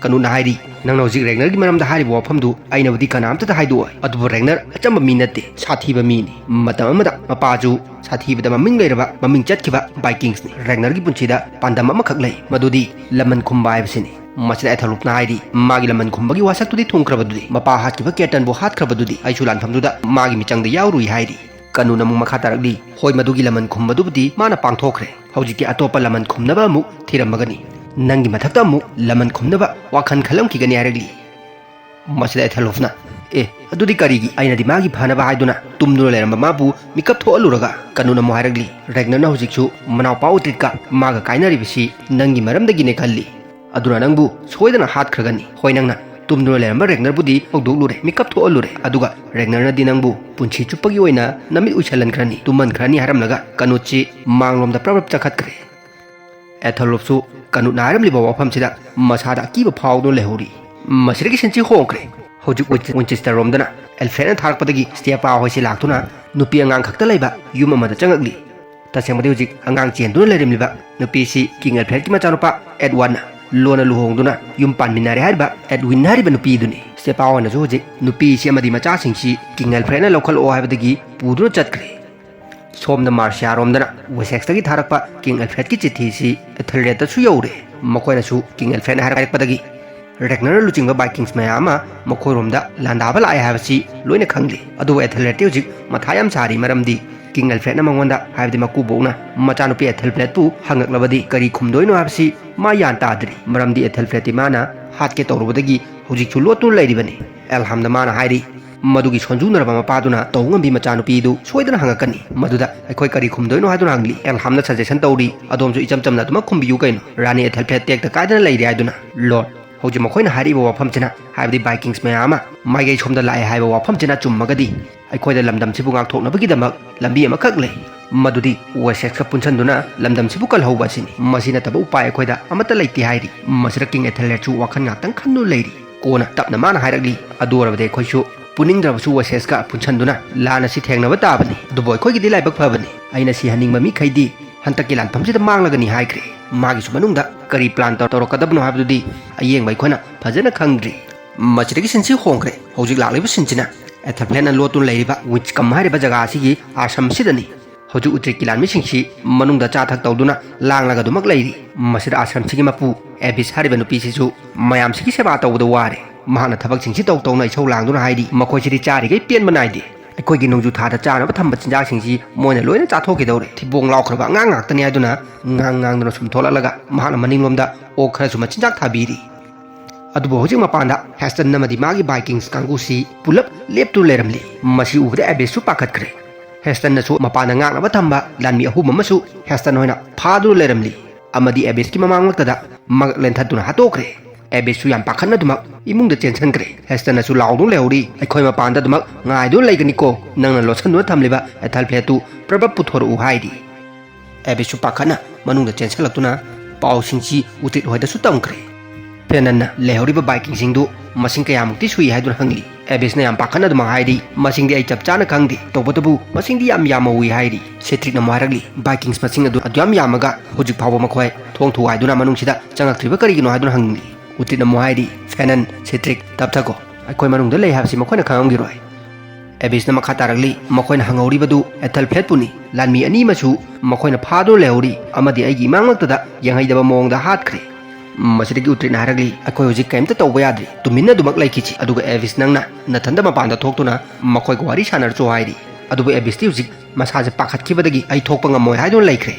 ꯀꯅꯨꯠꯅ ꯍꯥꯏꯔꯤ, "ꯅꯪꯅ ꯍꯧꯖꯤꯛ ꯔꯦꯒꯅꯔꯒꯤ ꯃꯔꯝꯗ ꯍꯥꯏꯔꯤꯕ ꯋꯥꯐꯝꯗꯨ ꯑꯩꯅꯕꯨꯗꯤ ꯀꯅꯥꯝꯇꯗ ꯍꯥꯏꯗꯣꯛꯑꯣꯏ, ꯑꯗꯨꯕꯨ ꯔꯦꯒꯅꯔ ꯑꯆꯝꯕ ꯃꯤ ꯅꯠꯇꯦ, ꯁꯥꯊꯤꯕ ꯃꯤꯅꯤ꯫ ꯃꯇꯝ ꯑꯃꯗ ꯃꯄꯥꯁꯨ ꯁꯥꯊꯤꯕꯗ ꯃꯃꯤꯡ ꯂꯩꯔꯕ, ꯃꯃꯤꯡ ꯆꯠꯈꯤꯕ ꯕꯥꯏꯀꯤꯡꯁꯅꯤ꯫ ꯔꯦꯒꯅꯔꯒꯤ ꯄꯨꯟꯁꯤꯗ ꯄꯥꯟꯗꯝ ꯑꯃꯈꯛ ꯂꯩ, ꯃꯗꯨꯗꯤ ꯂꯃꯟ ꯈꯨꯝꯕ ꯍꯥꯏꯕꯁꯤꯅꯤ꯫" ꯃꯁꯤꯗ ꯑꯦꯊꯂꯣꯐꯅ ꯍꯥꯏꯔꯤ, "ꯃꯥꯒꯤ ꯂꯃꯟ ꯈꯨꯝꯕꯒꯤ ꯋꯥꯁꯛꯇꯨꯗꯤ ꯊꯨꯡꯈ꯭ꯔꯕꯗꯨꯗꯤ, ꯃꯄꯥ ꯍꯥꯠꯈꯤꯕ ꯀꯦꯇꯟꯕꯨ ꯍꯥꯠꯈ꯭ꯔꯕꯗꯨꯗꯤ ꯑꯩꯁꯨ ꯂꯥꯟꯐꯝꯗꯨꯗ ꯃꯥꯒꯤ ꯃꯤꯆꯪꯗ ꯌꯥꯎꯔꯨꯏ" ꯍꯥꯏꯔꯤ꯫ ꯀꯅꯨꯠꯅ ꯑꯃꯨꯛ ꯃꯈꯥ ꯇꯥꯔꯛꯂꯤ, "ꯍꯣꯏ, ꯃꯗꯨꯒꯤ ꯂꯃꯟ ꯈꯨꯝꯕꯗꯨꯕꯨꯗꯤ ꯃꯥꯅ ꯄꯥꯡꯊꯣꯛꯈ꯭ꯔꯦ꯫ ꯍꯧꯖꯤꯛꯇꯤ ꯑꯇꯣꯞꯄ ꯂꯃꯟ ꯈꯨꯝꯅꯕ ꯑꯃꯨꯛ ꯊꯤꯔꯝꯃꯒꯅꯤ꯫ ꯅꯪꯒꯤ ꯃꯊꯛꯇ ꯑꯃꯨꯛ ꯂꯃꯟ ꯈꯨꯝꯅꯕ ꯋꯥꯈꯜ ꯈꯜꯂꯝꯈꯤꯒꯅꯤ" ꯍꯥꯏꯔꯛꯂꯤ꯫ ꯃꯁꯤꯗ ꯑꯦꯊꯂꯣꯐꯅ, "ꯑꯦ, ꯑꯗꯨꯗꯤ ꯀꯔꯤꯒꯤ? ꯑꯩꯅꯗꯤ ꯃꯥꯒꯤ ꯐꯅꯕ ꯍꯥꯏꯗꯨꯅ ꯇꯨꯝꯗꯨꯅ ꯂꯩꯔꯝꯕ ꯃꯥꯕꯨ ꯃꯤꯀꯞ ꯊꯣꯛꯍꯜꯂꯨꯔꯒ?" ꯀꯅꯨꯠꯅ ꯑꯃꯨꯛ ꯍꯥꯏꯔꯛꯂꯤ, "ꯔꯦꯒꯅꯔꯅ ꯍꯧꯖꯤꯛꯁꯨ ꯃꯅꯥꯎꯄꯥ ꯎꯇ꯭ꯔꯤꯠꯀ ꯃꯥꯒ ꯀꯥꯏꯅꯔꯤꯕꯁꯤ ꯅꯪꯒꯤ ꯃꯔꯝꯗꯒꯤꯅꯦ ꯈꯜꯂꯤ꯫ ꯑꯗꯨꯅ ꯅꯪꯕꯨ ꯁꯣꯏꯗꯅ ꯍꯥꯠꯈ꯭ꯔꯒꯅꯤ꯫ ꯍꯣꯏ, ꯅꯪꯅ ꯇꯨꯝꯗꯨꯅ ꯂꯩꯔꯝꯕ ꯔꯦꯒꯅꯔꯕꯨꯗꯤ ꯍꯧꯗꯣꯛꯂꯨꯔꯦ, ꯃꯤꯀꯞ ꯊꯣꯛꯍꯜꯂꯨꯔꯦ, ꯑꯗꯨꯒ ꯔꯦꯒꯅꯔꯅꯗꯤ ꯅꯪꯕꯨ ꯄꯨꯟꯁꯤ ꯆꯨꯞꯄꯒꯤ ꯑꯣꯏꯅ ꯅꯃꯤꯠ ꯎꯏꯁꯜꯍꯟꯈ꯭ꯔꯅꯤ, ꯇꯨꯝꯍꯟꯈ꯭ꯔꯅꯤ" ꯍꯥꯏꯔꯝꯂꯒ ꯀꯅꯨꯠꯁꯤ ꯃꯥꯡꯂꯣꯝꯗ ꯄ꯭ꯔꯞ ꯄ꯭ꯔꯞ ꯆꯠꯈꯠꯈ꯭ꯔꯦ꯫ ꯑꯦꯊꯂꯣꯐꯁꯨ ꯀꯅꯨꯠꯅ ꯍꯥꯏꯔꯝꯂꯤꯕ ꯋꯥꯐꯝꯁꯤꯗ ꯃꯁꯥꯗ ꯑꯀꯤꯕ ꯐꯥꯎꯗꯨꯅ ꯂꯩꯍꯧꯔꯤ꯫ ꯃꯁꯤꯗꯒꯤ ꯁꯤꯟꯁꯤ ꯍꯣꯡꯈ꯭ꯔꯦ꯫ ꯍꯧꯖꯤꯛ ꯋꯤꯟꯆꯦ-, ꯋꯤꯟꯆꯦꯁꯇꯔ ꯔꯣꯝꯗꯅ ꯑꯦꯜꯐ꯭ꯔꯦꯗꯅ ꯊꯥꯔꯛꯄꯗꯒꯤ ꯁ꯭ꯇꯦꯄꯥ ꯍꯣꯏꯁꯤ ꯂꯥꯛꯇꯨꯅ ꯅꯨꯄꯤ ꯑꯉꯥꯡ ꯈꯛꯇ ꯂꯩꯕ ꯌꯨꯝ ꯑꯃꯗ ꯆꯪꯉꯛꯂꯤ꯫ ꯇꯁꯦꯡꯕꯗꯤ ꯍꯧꯖꯤꯛ ꯑꯉꯥꯡ ꯆꯦꯟꯗꯨꯅ ꯂꯩꯔꯝꯂꯤꯕ ꯅꯨꯄꯤꯁꯤ ꯀꯤꯡ ꯑꯦꯜꯐ꯭ꯔꯦꯗꯀꯤ ꯃꯆꯥꯅꯨꯄꯥ ꯑꯦꯗꯋꯥꯔꯗꯅ ꯂꯣꯟꯅ ꯂꯨꯍꯣꯡꯗꯨꯅ ꯌꯨꯝ ꯄꯥꯟꯃꯤꯟꯅꯔꯦ ꯍꯥꯏꯔꯤꯕ ꯑꯦꯗꯋꯤꯟ ꯍꯥꯏꯔꯤꯕ ꯅꯨꯄꯤꯗꯨꯅꯤ꯫ ꯁ꯭ꯇꯦꯄꯥ ꯍꯣꯏꯅꯁꯨ ꯍꯧꯖꯤꯛ ꯅꯨꯄꯤꯁꯤ ꯑꯃꯗꯤ ꯃꯆꯥꯁꯤꯡꯁꯤ ꯀꯤꯡ ꯑꯦꯜꯐ꯭ꯔꯦꯗꯅ ꯂꯧꯈꯠꯂꯛꯑꯣ ꯍꯥꯏꯕꯗꯒꯤ ꯄꯨꯗꯨꯅ ꯆꯠꯈ꯭ꯔꯦ꯫ ꯁꯣꯝꯗ ꯃꯥꯔꯁꯤꯌꯥꯔꯣꯝꯗꯅ ꯋꯦꯁꯦꯛꯁꯇꯒꯤ ꯊꯥꯔꯛꯄ ꯀꯤꯡ ꯑꯦꯜꯐ꯭ꯔꯦꯗꯀꯤ ꯆꯤꯊꯤꯁꯤ ꯑꯦꯊꯦꯜꯔꯦꯗꯇꯁꯨ ꯌꯧꯔꯦ꯫ ꯃꯈꯣꯏꯅꯁꯨ ꯀꯤꯡ ꯑꯦꯜꯐ꯭ꯔꯦꯗꯅ ꯍꯥꯏꯔꯛꯄꯗꯒꯤ ꯔꯦꯒꯅꯔ ꯂꯨꯆꯤꯡꯕ ꯕꯥꯏꯀꯤꯡꯁ ꯃꯌꯥꯝ ꯑꯃ ꯃꯈꯣꯏꯔꯣꯝꯗ ꯂꯥꯟꯗꯥꯕ ꯂꯥꯛꯑꯦ ꯍꯥꯏꯕꯁꯤ ꯂꯣꯏꯅ ꯈꯪꯂꯤ꯫ ꯑꯗꯨꯕꯨ ꯑꯦꯊꯦꯜꯔꯦꯗꯇꯤ ꯍꯧꯖꯤꯛ ꯃꯊꯥ ꯌꯥꯝ ꯁꯥꯔꯤ, ꯃꯔꯝꯗꯤ ꯀꯤꯡ ꯑꯦꯜꯐ꯭ꯔꯦꯗꯅ ꯃꯉꯣꯟꯗ, ꯍꯥꯏꯕꯗꯤ ꯃꯀꯨꯕꯣꯛꯅ ꯃꯆꯥꯅꯨꯄꯤ ꯑꯦꯊꯦꯜꯕ꯭ꯂꯦꯗꯄꯨ ꯍꯪꯉꯛꯂꯕꯗꯤ ꯀꯔꯤ ꯈꯨꯝꯗꯣꯏꯅꯣ ꯍꯥꯏꯕꯁꯤ ꯃꯥ ꯒ꯭ꯌꯥꯟ ꯇꯥꯗ꯭ꯔꯤ꯫ ꯃꯔꯝꯗꯤ ꯑꯦꯊꯦꯜꯕ꯭ꯂꯦꯗꯇꯤ ꯃꯥꯅ ꯍꯥꯠꯀꯦ ꯇꯧꯔꯨꯕꯗꯒꯤ ꯍꯧꯖꯤꯛꯁꯨ ꯂꯣꯠꯇꯨꯅ ꯂꯩꯔꯤꯕꯅꯤ꯫ ꯑꯦꯜꯍꯥꯝꯗ ꯃꯥꯅ ꯍꯥꯏꯔꯤ, ꯃꯗꯨꯒꯤ ꯁꯣꯟꯖꯨꯅꯔꯕ ꯃꯄꯥꯗꯨꯅ ꯇꯧ ꯉꯝꯕꯤ ꯃꯆꯥꯅꯨꯄꯤꯗꯨ ꯁꯣꯏꯗꯅ ꯍꯪꯉꯛꯀꯅꯤ꯫ ꯃꯗꯨꯗ ꯑꯩꯈꯣꯏ ꯀꯔꯤ ꯈꯨꯝꯗꯣꯏꯅꯣ ꯍꯥꯏꯗꯨꯅ ꯍꯪꯂꯤ꯫ ꯑꯦꯜꯍꯥꯝꯅ ꯁꯖꯦꯁꯟ ꯇꯧꯔꯤ, "ꯑꯗꯣꯝꯁꯨ ꯏꯆꯝ ꯆꯝꯅ ꯑꯗꯨꯃꯛ ꯈꯨꯝꯕꯤꯌꯨ ꯀꯩꯅꯣ, ꯔꯥꯅꯤ ꯑꯦꯊꯦꯜꯐ꯭ꯂꯦꯠ ꯇꯦꯛꯇ ꯀꯥꯏꯗꯅ ꯂꯩꯔꯦ ꯍꯥꯏꯗꯨꯅ꯫" ꯂꯣꯔꯗ, ꯍꯧꯖꯤꯛ ꯃꯈꯣꯏꯅ ꯍꯥꯏꯔꯤꯕ ꯋꯥꯐꯝꯁꯤꯅ, ꯍꯥꯏꯕꯗꯤ ꯕꯥꯏꯀꯤꯡꯁ ꯃꯌꯥꯝ ꯑꯃ ꯃꯥꯏꯀꯩ ꯁꯣꯝꯗ ꯂꯥꯛꯑꯦ ꯍꯥꯏꯕ ꯋꯥꯐꯝꯁꯤꯅ ꯆꯨꯝꯃꯒꯗꯤ, ꯑꯩꯈꯣꯏꯗ ꯂꯝꯗꯝꯁꯤꯕꯨ ꯉꯥꯛꯊꯣꯛꯅꯕꯒꯤꯗꯃꯛ ꯂꯝꯕꯤ ꯑꯃꯈꯛ ꯂꯩ꯫ ꯃꯗꯨꯗꯤ ꯋꯦꯁꯦꯁꯀ ꯄꯨꯟꯁꯤꯟꯗꯨꯅ ꯂꯝꯗꯝꯁꯤꯕꯨ ꯀꯜꯍꯧꯕ ꯑꯁꯤꯅꯤ꯫ ꯃꯁꯤ ꯅꯠꯇꯕ ꯎꯄꯥꯏ ꯑꯩꯈꯣꯏꯗ ꯑꯃꯠꯇ ꯂꯩꯇꯦ ꯍꯥꯏꯔꯤ꯫ ꯃꯁꯤꯗ ꯀꯤꯡ ꯑꯦꯊꯦꯜꯔꯦꯗꯁꯨ ꯋꯥꯈꯜ ꯉꯥꯛꯇꯪ ꯈꯟꯗꯨꯅ ꯂꯩꯔꯤ꯫ ꯀꯣꯟꯅ ꯇꯞꯅ ꯃꯥꯅ ꯍꯥꯏꯔꯛꯂꯤ, "ꯑꯗꯨ ꯑꯣꯏꯔꯕꯗꯤ ꯑꯩꯈꯣꯏꯁꯨ ꯄꯨꯅꯤꯡꯗ꯭ꯔꯕꯁꯨ ꯋꯦꯁꯦꯁꯀ ꯄꯨꯟꯁꯤꯟꯗꯨꯅ ꯂꯥꯟ ꯑꯁꯤ ꯊꯦꯡꯅꯕ ꯇꯥꯕꯅꯤ꯫ ꯑꯗꯨꯕꯨ ꯑꯩꯈꯣꯏꯒꯤꯗꯤ ꯂꯥꯏꯕꯛ ꯐꯕꯅꯤ꯫ ꯑꯩꯅ ꯁꯤꯍꯟꯅꯤꯡꯕ ꯃꯤꯈꯩꯗꯤ ꯍꯟꯗꯛꯀꯤ ꯂꯥꯟꯐꯝꯁꯤꯗ ꯃꯥꯡꯂꯒꯅꯤ" ꯍꯥꯏꯈ꯭ꯔꯦ꯫ ꯃꯥꯒꯤꯁꯨ ꯃꯅꯨꯡꯗ ꯀꯔꯤ ꯄ꯭ꯂꯥꯟ ꯇꯧꯔ-, ꯇꯧꯔꯛꯀꯗꯕꯅꯣ ꯍꯥꯏꯕꯗꯨꯗꯤ ꯑꯌꯦꯡꯕ ꯑꯩꯈꯣꯏꯅ ꯐꯖꯅ ꯈꯪꯗ꯭ꯔꯤ꯫ ꯃꯁꯤꯗꯒꯤ ꯁꯤꯟꯁꯤ ꯍꯣꯡꯈ꯭ꯔꯦ꯫ ꯍꯧꯖꯤꯛ ꯂꯥꯛꯂꯤꯕ ꯁꯤꯟꯁꯤꯅ ꯑꯦꯊꯦꯜꯐ꯭ꯂꯦꯠꯅ ꯂꯣꯠꯇꯨꯅ ꯂꯩꯔꯤꯕ ꯋꯤꯟꯁꯀꯝ ꯍꯥꯏꯔꯤꯕ ꯖꯒꯥ ꯑꯁꯤꯒꯤ ꯑꯥꯁ꯭ꯔꯝꯁꯤꯗꯅꯤ꯫ ꯍꯧꯖꯤꯛ ꯎꯇ꯭ꯔꯤꯠꯀꯤ ꯂꯥꯟꯃꯤꯁꯤꯡꯁꯤ ꯃꯅꯨꯡꯗ ꯆꯥ ꯊꯛ ꯇꯧꯗꯨꯅ ꯂꯥꯡꯂꯒ ꯑꯗꯨꯃꯛ ꯂꯩꯔꯤ꯫ ꯃꯁꯤꯗ ꯑꯥꯁ꯭ꯔꯝꯁꯤꯒꯤ ꯃꯄꯨ ꯑꯦꯕꯤꯁ ꯍꯥꯏꯔꯤꯕ ꯅꯨꯄꯤꯁꯤꯁꯨ ꯃꯌꯥꯝꯁꯤꯒꯤ ꯁꯦꯕꯥ ꯇꯧꯕꯗ ꯋꯥꯔꯦ꯫ ꯃꯍꯥꯛꯅ ꯊꯕꯛꯁꯤꯡꯁꯤ ꯇꯧ ꯇꯧꯅ ꯏꯁꯧ ꯂꯥꯡꯗꯨꯅ ꯍꯥꯏꯔꯤ, "ꯃꯈꯣꯏꯁꯤꯗꯤ ꯆꯥꯔꯤꯈꯩ ꯄꯦꯟꯕ ꯅꯥꯏꯗꯦ꯫ ꯑꯩꯈꯣꯏꯒꯤ ꯅꯣꯡꯖꯨ ꯊꯥꯗ ꯆꯥꯅꯕ ꯊꯝꯕ ꯆꯤꯟꯖꯥꯛꯁꯤꯡꯁꯤ ꯃꯣꯏꯅ ꯂꯣꯏꯅ ꯆꯥꯊꯣꯛꯈꯤꯗꯧꯔꯦ꯫ ꯊꯤꯕꯣꯡ ꯂꯥꯎꯈ꯭ꯔꯕ ꯑꯉꯥꯡ ꯉꯥꯛꯇꯅꯤ" ꯍꯥꯏꯗꯨꯅ ꯉꯥꯡ ꯉꯥꯡꯗꯨꯅ ꯁꯨꯝ ꯊꯣꯛꯂꯛꯂꯒ ꯃꯍꯥꯛꯅ ꯃꯅꯤꯡꯂꯣꯝꯗ ꯑꯣꯛ ꯈꯔꯁꯨ ꯃꯆꯤꯟꯖꯥꯛ ꯊꯥꯕꯤꯔꯤ꯫ ꯑꯗꯨꯕꯨ ꯍꯧꯖꯤꯛ ꯃꯄꯥꯟꯗ ꯍꯦꯁꯇꯟ ꯑꯃꯗꯤ ꯃꯥꯒꯤ ꯕꯥꯏꯀꯤꯡꯁ ꯀꯥꯡꯕꯨꯁꯤ ꯄꯨꯂꯞ ꯂꯦꯞꯇꯨꯅ ꯂꯩꯔꯝꯂꯤ꯫ ꯃꯁꯤ ꯎꯕꯗ ꯑꯦꯕꯤꯁꯁꯨ ꯄꯥꯈꯠꯈ꯭ꯔꯦ꯫ ꯍꯦꯁꯇꯟꯅꯁꯨ ꯃꯄꯥꯟꯗ ꯉꯥꯛꯅꯕ ꯊꯝꯕ ꯂꯥꯟꯃꯤ ꯑꯍꯨꯝ ꯑꯃꯁꯨ ꯍꯦꯁꯇꯟ ꯍꯣꯏꯅ ꯐꯥꯗꯨꯅ ꯂꯩꯔꯝꯂꯤ꯫ ꯑꯃꯗꯤ ꯑꯦꯕꯤꯁꯀꯤ ꯃꯃꯥꯡꯃꯛꯇꯗ ꯃꯉꯛ ꯂꯦꯟꯊꯠꯇꯨꯅ ꯍꯥꯠꯇꯣꯛꯈ꯭ꯔꯦ꯫ ꯑꯦꯕꯤꯁꯁꯨ ꯌꯥꯝ ꯄꯥꯈꯠꯅꯗꯨꯃꯛ ꯏꯃꯨꯡꯗ ꯆꯦꯟꯁꯤꯟꯈ꯭ꯔꯦ꯫ ꯍꯦꯁꯇꯟꯅꯁꯨ ꯂꯥꯎꯗꯨꯅ ꯂꯩꯍꯧꯔꯤ, "ꯑꯩꯈꯣꯏ ꯃꯄꯥꯟꯗ ꯑꯗꯨꯃꯛ ꯉꯥꯏꯗꯨꯅ ꯂꯩꯒꯅꯤꯀꯣ, ꯅꯪꯅ ꯂꯣꯠꯁꯤꯟꯗꯨꯅ ꯊꯝꯂꯤꯕ ꯑꯦꯊꯦꯜꯐ꯭ꯂꯦꯠꯇꯨ ꯄ꯭ꯔꯞ ꯄ꯭ꯔꯞ ꯄꯨꯊꯣꯔꯛꯎ" ꯍꯥꯏꯔꯤ꯫ ꯑꯦꯕꯤꯁꯁꯨ ꯄꯥꯈꯠꯅ ꯃꯅꯨꯡꯗ ꯆꯦꯟꯁꯤꯜꯂꯛꯇꯨꯅ ꯄꯥꯎꯁꯤꯡꯁꯤ ꯎꯇ꯭ꯔꯤꯠ ꯍꯣꯏꯗꯁꯨ ꯇꯝꯈ꯭ꯔꯦ꯫ ꯐꯦꯅꯟꯅ ꯂꯩꯍꯧꯔꯤꯕ ꯕꯥꯏꯀꯤꯡꯁꯤꯡꯗꯨ ꯃꯁꯤꯡ ꯀꯌꯥꯃꯨꯛꯇꯤ ꯁꯨꯏ ꯍꯥꯏꯗꯨꯅ ꯍꯪꯂꯤ꯫ ꯑꯦꯕꯤꯁꯅ ꯌꯥꯝ ꯄꯥꯈꯠꯅ ꯑꯗꯨꯃꯛ ꯍꯥꯏꯔꯤ, "ꯃꯁꯤꯡꯗꯤ ꯑꯩ ꯆꯞ ꯆꯥꯅ ꯈꯪꯗꯦ, ꯇꯧꯕꯇꯕꯨ ꯃꯁꯤꯡꯗꯤ ꯌꯥꯝ ꯌꯥꯝꯃꯧꯏ" ꯍꯥꯏꯔꯤ꯫ ꯁꯦꯇ꯭ꯔꯤꯛꯅ ꯑꯃꯨꯛ ꯍꯥꯏꯔꯛꯂꯤ, "ꯕꯥꯏꯀꯤꯡꯁ ꯃꯁꯤꯡ ꯑꯗꯨ ꯑꯗꯨꯌꯥꯝ ꯌꯥꯝꯃꯒ ꯍꯧꯖꯤꯛ ꯐꯥꯎꯕ ꯃꯈꯣꯏ ꯊꯣꯡ ꯊꯨꯒꯥꯏꯗꯨꯅ ꯃꯅꯨꯡꯁꯤꯗ ꯆꯪꯉꯛꯇ꯭ꯔꯤꯕ ꯀꯔꯤꯒꯤꯅꯣ?" ꯍꯥꯏꯗꯨꯅ ꯍꯪꯂꯤ꯫ ꯎꯇ꯭ꯔꯤꯠꯅ ꯑꯃꯨꯛ ꯍꯥꯏꯔꯤ, "ꯐꯦꯅꯟ, ꯁꯦꯇ꯭ꯔꯤꯛ, ꯇꯞꯊꯈꯣ꯫ ꯑꯩꯈꯣꯏ ꯃꯅꯨꯡꯗ ꯂꯩ ꯍꯥꯏꯕꯁꯤ ꯃꯈꯣꯏꯅ ꯈꯪꯉꯝꯈꯤꯔꯣꯏ"꯫ ꯑꯦꯕꯤꯁꯅ ꯃꯈꯥ ꯇꯥꯔꯛꯂꯤ, "ꯃꯈꯣꯏꯅ ꯍꯪꯍꯧꯔꯤꯕꯗꯨ ꯑꯦꯊꯦꯜꯐ꯭ꯂꯦꯠꯄꯨꯅꯤ꯫ ꯂꯥꯟꯃꯤ ꯑꯅꯤ ꯑꯃꯁꯨ ꯃꯈꯣꯏꯅ ꯐꯥꯗꯨꯅ ꯂꯩꯍꯧꯔꯤ ꯑꯃꯗꯤ ꯑꯩꯒꯤ ꯏꯃꯥꯡꯃꯛꯇꯗ ꯌꯦꯡꯍꯩꯗꯕ ꯃꯑꯣꯡꯗ ꯍꯥꯠꯈ꯭ꯔꯦ"꯫ ꯃꯁꯤꯗꯒꯤ ꯎꯇ꯭ꯔꯤꯠꯅ ꯍꯥꯏꯔꯛꯂꯤ, "ꯑꯩꯈꯣꯏ ꯍꯧꯖꯤꯛ ꯀꯔꯤꯝꯇ ꯇꯧꯕ ꯌꯥꯗ꯭ꯔꯤ꯫ ꯇꯨꯃꯤꯟꯅ ꯑꯗꯨꯃꯛ ꯂꯩꯈꯤꯁꯤ꯫ ꯑꯗꯨꯒ ꯑꯦꯕꯤꯁ, ꯅꯪꯅ ꯅꯊꯟꯗ ꯃꯄꯥꯟꯗ ꯊꯣꯛꯇꯨꯅ ꯃꯈꯣꯏꯒ ꯋꯥꯔꯤ ꯁꯥꯟꯅꯔꯁꯨ" ꯍꯥꯏꯔꯤ꯫ ꯑꯗꯨꯕꯨ ꯑꯦꯕꯤꯁꯇꯤ ꯍꯧꯖꯤꯛ ꯃꯁꯥꯁꯦ ꯄꯥꯈꯠꯈꯤꯕꯗꯒꯤ "ꯑꯩ ꯊꯣꯛꯄ ꯉꯝꯃꯣꯏ" ꯍꯥꯏꯗꯨꯅ ꯂꯩꯈ꯭ꯔꯦ꯫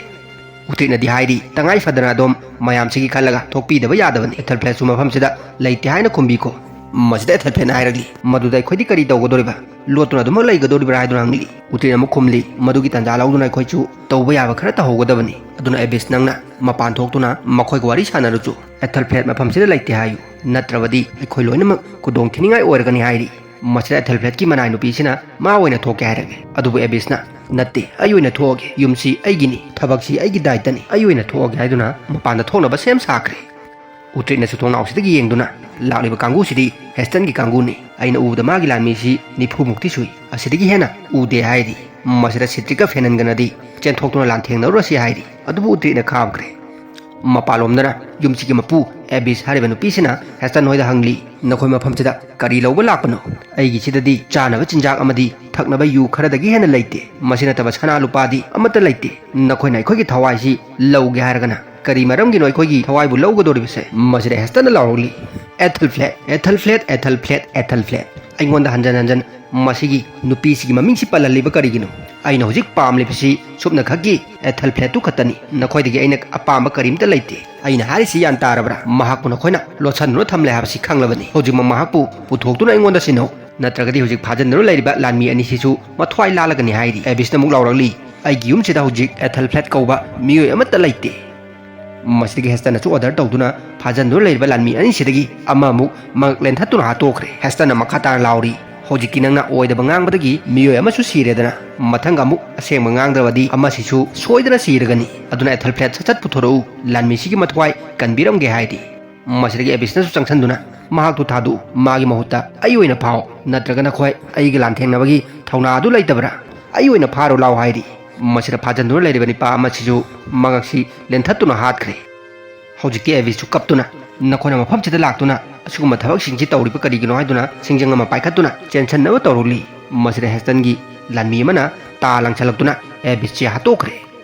ꯎꯇ꯭ꯔꯤꯠꯅꯗꯤ ꯍꯥꯏꯔꯤ, "ꯇꯉꯥꯏ ꯐꯗꯅ ꯑꯗꯣꯝ ꯃꯌꯥꯝꯁꯤꯒꯤ ꯈꯜꯂꯒ ꯊꯣꯛꯄꯤꯗꯕ ꯌꯥꯗꯕꯅꯤ꯫ ꯑꯦꯊꯦꯜꯐ꯭ꯂꯦꯠꯁꯨ ꯃꯐꯝꯁꯤꯗ ꯂꯩꯇꯦ ꯍꯥꯏꯅ ꯈꯨꯝꯕꯤꯈꯣ"꯫ ꯃꯁꯤꯗ ꯑꯦꯊꯦꯜꯐ꯭ꯂꯦꯠꯅ ꯍꯥꯏꯔꯛꯂꯤ, "ꯃꯗꯨꯗ ꯑꯩꯈꯣꯏꯗꯤ ꯀꯔꯤ ꯇꯧꯒꯗꯧꯔꯤꯕ? ꯂꯣꯠꯇꯨꯅ ꯑꯗꯨꯃꯛ ꯂꯩꯒꯗꯧꯔꯤꯕ꯭ꯔꯥ?" ꯍꯥꯏꯗꯨꯅ ꯍꯪꯂꯤ꯫ ꯎꯇ꯭ꯔꯤꯠꯅ ꯑꯃꯨꯛ ꯈꯨꯝꯂꯤ, "ꯃꯗꯨꯒꯤ ꯇꯥꯟꯖꯥ ꯂꯧꯗꯨꯅ ꯑꯩꯈꯣꯏꯁꯨ ꯇꯧꯕ ꯌꯥꯕ ꯈꯔ ꯇꯧꯍꯧꯒꯗꯕꯅꯤ꯫ ꯑꯗꯨꯅ ꯑꯦꯕꯤꯁ, ꯅꯪꯅ ꯃꯄꯥꯟ ꯊꯣꯛꯇꯨꯅ ꯃꯈꯣꯏꯒ ꯋꯥꯔꯤ ꯁꯥꯟꯅꯔꯨꯆꯨ꯫ ꯑꯦꯊꯦꯜꯐ꯭ꯂꯦꯠ ꯃꯐꯝꯁꯤꯗ ꯂꯩꯇꯦ ꯍꯥꯏꯌꯨ, ꯅꯠꯇ꯭ꯔꯕꯗꯤ ꯑꯩꯈꯣꯏ ꯂꯣꯏꯅꯃꯛ ꯈꯨꯗꯣꯡ ꯊꯤꯅꯤꯡꯉꯥꯏ ꯑꯣꯏꯔꯒꯅꯤ" ꯍꯥꯏꯔꯤ꯫ ꯃꯁꯤꯗ ꯑꯦꯊꯦꯜꯐ꯭ꯂꯦꯠꯀꯤ ꯃꯅꯥꯏ ꯅꯨꯄꯤꯁꯤꯅ ꯃꯥ ꯑꯣꯏꯅ ꯊꯣꯛꯀꯦ ꯍꯥꯏꯔꯛꯂꯤ꯫ ꯑꯗꯨꯕꯨ ꯑꯦꯕꯤꯁꯅ, "ꯅꯠꯇꯦ, ꯑꯩ ꯑꯣꯏꯅ ꯊꯣꯛꯑꯒꯦ, ꯌꯨꯝꯁꯤ ꯑꯩꯒꯤꯅꯤ, ꯊꯕꯛꯁꯤ ꯑꯩꯒꯤ ꯗꯥꯏꯇꯅꯤ, ꯑꯩ ꯑꯣꯏꯅ ꯊꯣꯛꯑꯒꯦ" ꯍꯥꯏꯗꯨꯅ ꯃꯄꯥꯟꯗ ꯊꯣꯛꯅꯕ ꯁꯦꯝ ꯁꯥꯈ꯭ꯔꯦ꯫ ꯎꯇ꯭ꯔꯤꯠꯅꯁꯨ ꯊꯣꯡꯅꯥꯎꯁꯤꯗꯒꯤ ꯌꯦꯡꯗꯨꯅ, "ꯂꯥꯛꯂꯤꯕ ꯀꯥꯡꯕꯨꯁꯤꯗꯤ ꯍꯦꯁꯇꯟꯒꯤ ꯀꯥꯡꯕꯨꯅꯤ꯫ ꯑꯩꯅ ꯎꯕꯗ ꯃꯥꯒꯤ ꯂꯥꯟꯃꯤꯁꯤ ꯅꯤꯐꯨ ꯃꯨꯛꯇꯤ ꯁꯨꯏ, ꯑꯁꯤꯗꯒꯤ ꯍꯦꯟꯅ ꯎꯗꯦ" ꯍꯥꯏꯔꯤ꯫ ꯃꯁꯤꯗ ꯁꯤꯇ꯭ꯔꯤꯛꯀ ꯐꯦꯅꯟꯒꯅꯗꯤ, "ꯆꯦꯟꯊꯣꯛꯇꯨꯅ ꯂꯥꯟꯊꯦꯡꯅꯔꯨꯔꯁꯤ" ꯍꯥꯏꯔꯤ꯫ ꯑꯗꯨꯕꯨ ꯎꯇ꯭ꯔꯤꯠꯅ ꯈꯥꯝꯈ꯭ꯔꯦ꯫ ꯃꯄꯥꯟꯂꯣꯝꯗꯅ ꯌꯨꯝꯁꯤꯒꯤ ꯃꯄꯨ ꯑꯦꯕꯤꯁ ꯍꯥꯏꯔꯤꯕ ꯅꯨꯄꯤꯁꯤꯅ ꯍꯦꯁꯇꯟ ꯍꯣꯏꯗ ꯍꯪꯂꯤ, "ꯅꯈꯣꯏ ꯃꯐꯝꯁꯤꯗ ꯀꯔꯤ ꯂꯧꯕ ꯂꯥꯛꯄꯅꯣ? ꯑꯩꯒꯤꯁꯤꯗꯗꯤ ꯆꯥꯅꯕ ꯆꯤꯟꯖꯥꯛ ꯑꯃꯗꯤ ꯊꯛꯅꯕ ꯌꯨ ꯈꯔꯗꯒꯤ ꯍꯦꯟꯅ ꯂꯩꯇꯦ꯫ ꯃꯁꯤ ꯅꯠꯇꯕ ꯁꯅꯥ ꯂꯨꯄꯥꯗꯤ ꯑꯃꯠꯇ ꯂꯩꯇꯦ꯫ ꯅꯈꯣꯏꯅ ꯑꯩꯈꯣꯏꯒꯤ ꯊꯋꯥꯏꯁꯤ ꯂꯧꯒꯦ ꯍꯥꯏꯔꯒꯅ ꯀꯔꯤ ꯃꯔꯝꯒꯤꯅꯣ ꯑꯩꯈꯣꯏꯒꯤ ꯊꯋꯥꯏꯕꯨ ꯂꯧꯒꯗꯧꯔꯤꯕꯁꯦ?" ꯃꯁꯤꯗ ꯍꯦꯁꯇꯟꯅ ꯂꯥꯎꯔꯛꯂꯤ, "ꯑꯦꯊꯦꯜꯐ꯭ꯂꯦꯠ, ꯑꯦꯊꯦꯜꯐ꯭ꯂꯦꯠ, ꯑꯦꯊꯦꯜꯐ꯭ꯂꯦꯠ, ꯑꯦꯊꯦꯜꯐ꯭ꯂꯦꯠ꯫ ꯑꯩꯉꯣꯟꯗ ꯍꯟꯖꯟ ꯍꯟꯖꯟ ꯃꯁꯤꯒꯤ ꯅꯨꯄꯤꯁꯤꯒꯤ ꯃꯃꯤꯡꯁꯤ ꯄꯜꯍꯜꯂꯤꯕ ꯀꯔꯤꯒꯤꯅꯣ? ꯑꯩꯅ ꯍꯧꯖꯤꯛ ꯄꯥꯝꯂꯤꯕꯁꯤ ꯁꯨꯞꯅꯈꯛꯀꯤ ꯑꯦꯊꯦꯜꯐ꯭ꯂꯦꯠꯇꯨ ꯈꯛꯇꯅꯤ꯫ ꯅꯈꯣꯏꯗꯒꯤ ꯑꯩꯅ ꯑꯄꯥꯝꯕ ꯀꯔꯤꯝꯇ ꯂꯩꯇꯦ꯫ ꯑꯩꯅ ꯍꯥꯏꯔꯤꯁꯤ ꯒ꯭ꯌꯥꯟ ꯇꯥꯔꯕ꯭ꯔꯥ? ꯃꯍꯥꯛꯄꯨ ꯅꯈꯣꯏꯅ ꯂꯣꯠꯁꯤꯟꯗꯨꯅ ꯊꯝꯂꯦ ꯍꯥꯏꯕꯁꯤ ꯈꯪꯂꯕꯅꯤ꯫ ꯍꯧꯖꯤꯛꯃꯛ ꯃꯍꯥꯛꯄꯨ ꯄꯨꯊꯣꯛꯇꯨꯅ ꯑꯩꯉꯣꯟꯗ ꯁꯤꯟꯅꯧ, ꯅꯠꯇ꯭ꯔꯒꯗꯤ ꯍꯧꯖꯤꯛ ꯐꯥꯖꯤꯟꯗꯨꯅ ꯂꯩꯔꯤꯕ ꯂꯥꯟꯃꯤ ꯑꯅꯤꯁꯤꯁꯨ ꯃꯊ꯭ꯋꯥꯏ ꯂꯥꯜꯂꯒꯅꯤ" ꯍꯥꯏꯔꯤ꯫ ꯑꯦꯕꯤꯁꯅ ꯑꯃꯨꯛ ꯂꯥꯎꯔꯛꯂꯤ, "ꯑꯩꯒꯤ ꯌꯨꯝꯁꯤꯗ ꯍꯧꯖꯤꯛ ꯑꯦꯊꯦꯜꯐ꯭ꯂꯦꯠ ꯀꯧꯕ ꯃꯤꯑꯣꯏ ꯑꯃꯠꯇ ꯂꯩꯇꯦ"꯫ ꯃꯁꯤꯗꯒꯤ ꯍꯦꯁꯇꯟꯅꯁꯨ ꯑꯣꯔꯗꯔ ꯇꯧꯗꯨꯅ ꯐꯥꯖꯤꯟꯗꯨꯅ ꯂꯩꯔꯤꯕ ꯂꯥꯟꯃꯤ ꯑꯅꯤꯁꯤꯗꯒꯤ ꯑꯃꯃꯨꯛ ꯃꯉꯛ ꯂꯦꯟꯊꯠꯇꯨꯅ ꯍꯥꯠꯇꯣꯛꯈ꯭ꯔꯦ꯫ ꯍꯦꯁꯇꯟꯅ ꯃꯈꯥ ꯇꯥꯅ ꯂꯥꯎꯔꯤ, "ꯍꯧꯖꯤꯛꯇꯤ ꯅꯪꯅ ꯑꯣꯏꯗꯕ ꯉꯥꯡꯕꯗꯒꯤ ꯃꯤꯑꯣꯏ ꯑꯃꯁꯨ ꯁꯤꯔꯦꯗꯅ, ꯃꯊꯪꯒ ꯑꯃꯨꯛ ꯑꯁꯦꯡꯕ ꯉꯥꯡꯗ꯭ꯔꯕꯗꯤ ꯑꯃꯁꯤꯁꯨ ꯁꯣꯏꯗꯅ ꯁꯤꯔꯒꯅꯤ꯫ ꯑꯗꯨꯅ ꯑꯦꯊꯦꯜꯐ꯭ꯂꯦꯠ ꯁꯠ ꯁꯠ ꯄꯨꯊꯣꯔꯛꯎ, ꯂꯥꯟꯃꯤꯁꯤꯒꯤ ꯃꯊ꯭ꯋꯥꯏ ꯀꯟꯕꯤꯔꯝꯒꯦ" ꯍꯥꯏꯔꯤ꯫ ꯃꯁꯤꯗꯒꯤ ꯑꯦꯕꯤꯁꯅꯁꯨ ꯆꯪꯁꯤꯟꯗꯨꯅ, "ꯃꯍꯥꯛꯇꯨ ꯊꯥꯗꯣꯛꯎ, ꯃꯥꯒꯤ ꯃꯍꯨꯠꯇ ꯑꯩ ꯑꯣꯏꯅ ꯐꯥꯎ, ꯅꯠꯇ꯭ꯔꯒ ꯅꯈꯣꯏ ꯑꯩꯒ ꯂꯥꯟꯊꯦꯡꯅꯕꯒꯤ ꯊꯧꯅꯥ ꯑꯗꯨ ꯂꯩꯇꯕ꯭ꯔꯥ? ꯑꯩ ꯑꯣꯏꯅ ꯐꯥꯔꯨ ꯂꯥꯎ" ꯍꯥꯏꯔꯤ꯫ ꯃꯁꯤꯗ ꯐꯥꯖꯤꯟꯗꯨꯅ ꯂꯩꯔꯤꯕ ꯅꯤꯄꯥ ꯑꯃꯁꯤꯁꯨ ꯃꯉꯛꯁꯤ ꯂꯦꯟꯊꯠꯇꯨꯅ ꯍꯥꯠꯈ꯭ꯔꯦ꯫ ꯍꯧꯖꯤꯛꯇꯤ ꯑꯦꯕꯤꯁꯁꯨ ꯀꯞꯇꯨꯅ, "ꯅꯈꯣꯏꯅ ꯃꯐꯝꯁꯤꯗ ꯂꯥꯛꯇꯨꯅ ꯑꯁꯤꯒꯨꯝꯕ ꯊꯕꯛꯁꯤꯡꯁꯤ ꯇꯧꯔꯤꯕ ꯀꯔꯤꯒꯤꯅꯣ?" ꯍꯥꯏꯗꯨꯅ ꯁꯤꯡꯖꯪ ꯑꯃ ꯄꯥꯏꯈꯠꯇꯨꯅ ꯆꯦꯟꯁꯤꯟꯅꯕ ꯇꯧꯔꯛꯂꯤ꯫ ꯃꯁꯤꯗ ꯍꯦꯁꯇꯟꯒꯤ ꯂꯥꯟꯃꯤ ꯑꯃꯅ ꯇꯥ ꯂꯪꯁꯤꯜꯂꯛꯇꯨꯅ ꯑꯦꯕꯤꯁꯁꯤ ꯍꯥꯠꯇꯣꯛꯈ꯭ꯔꯦ꯫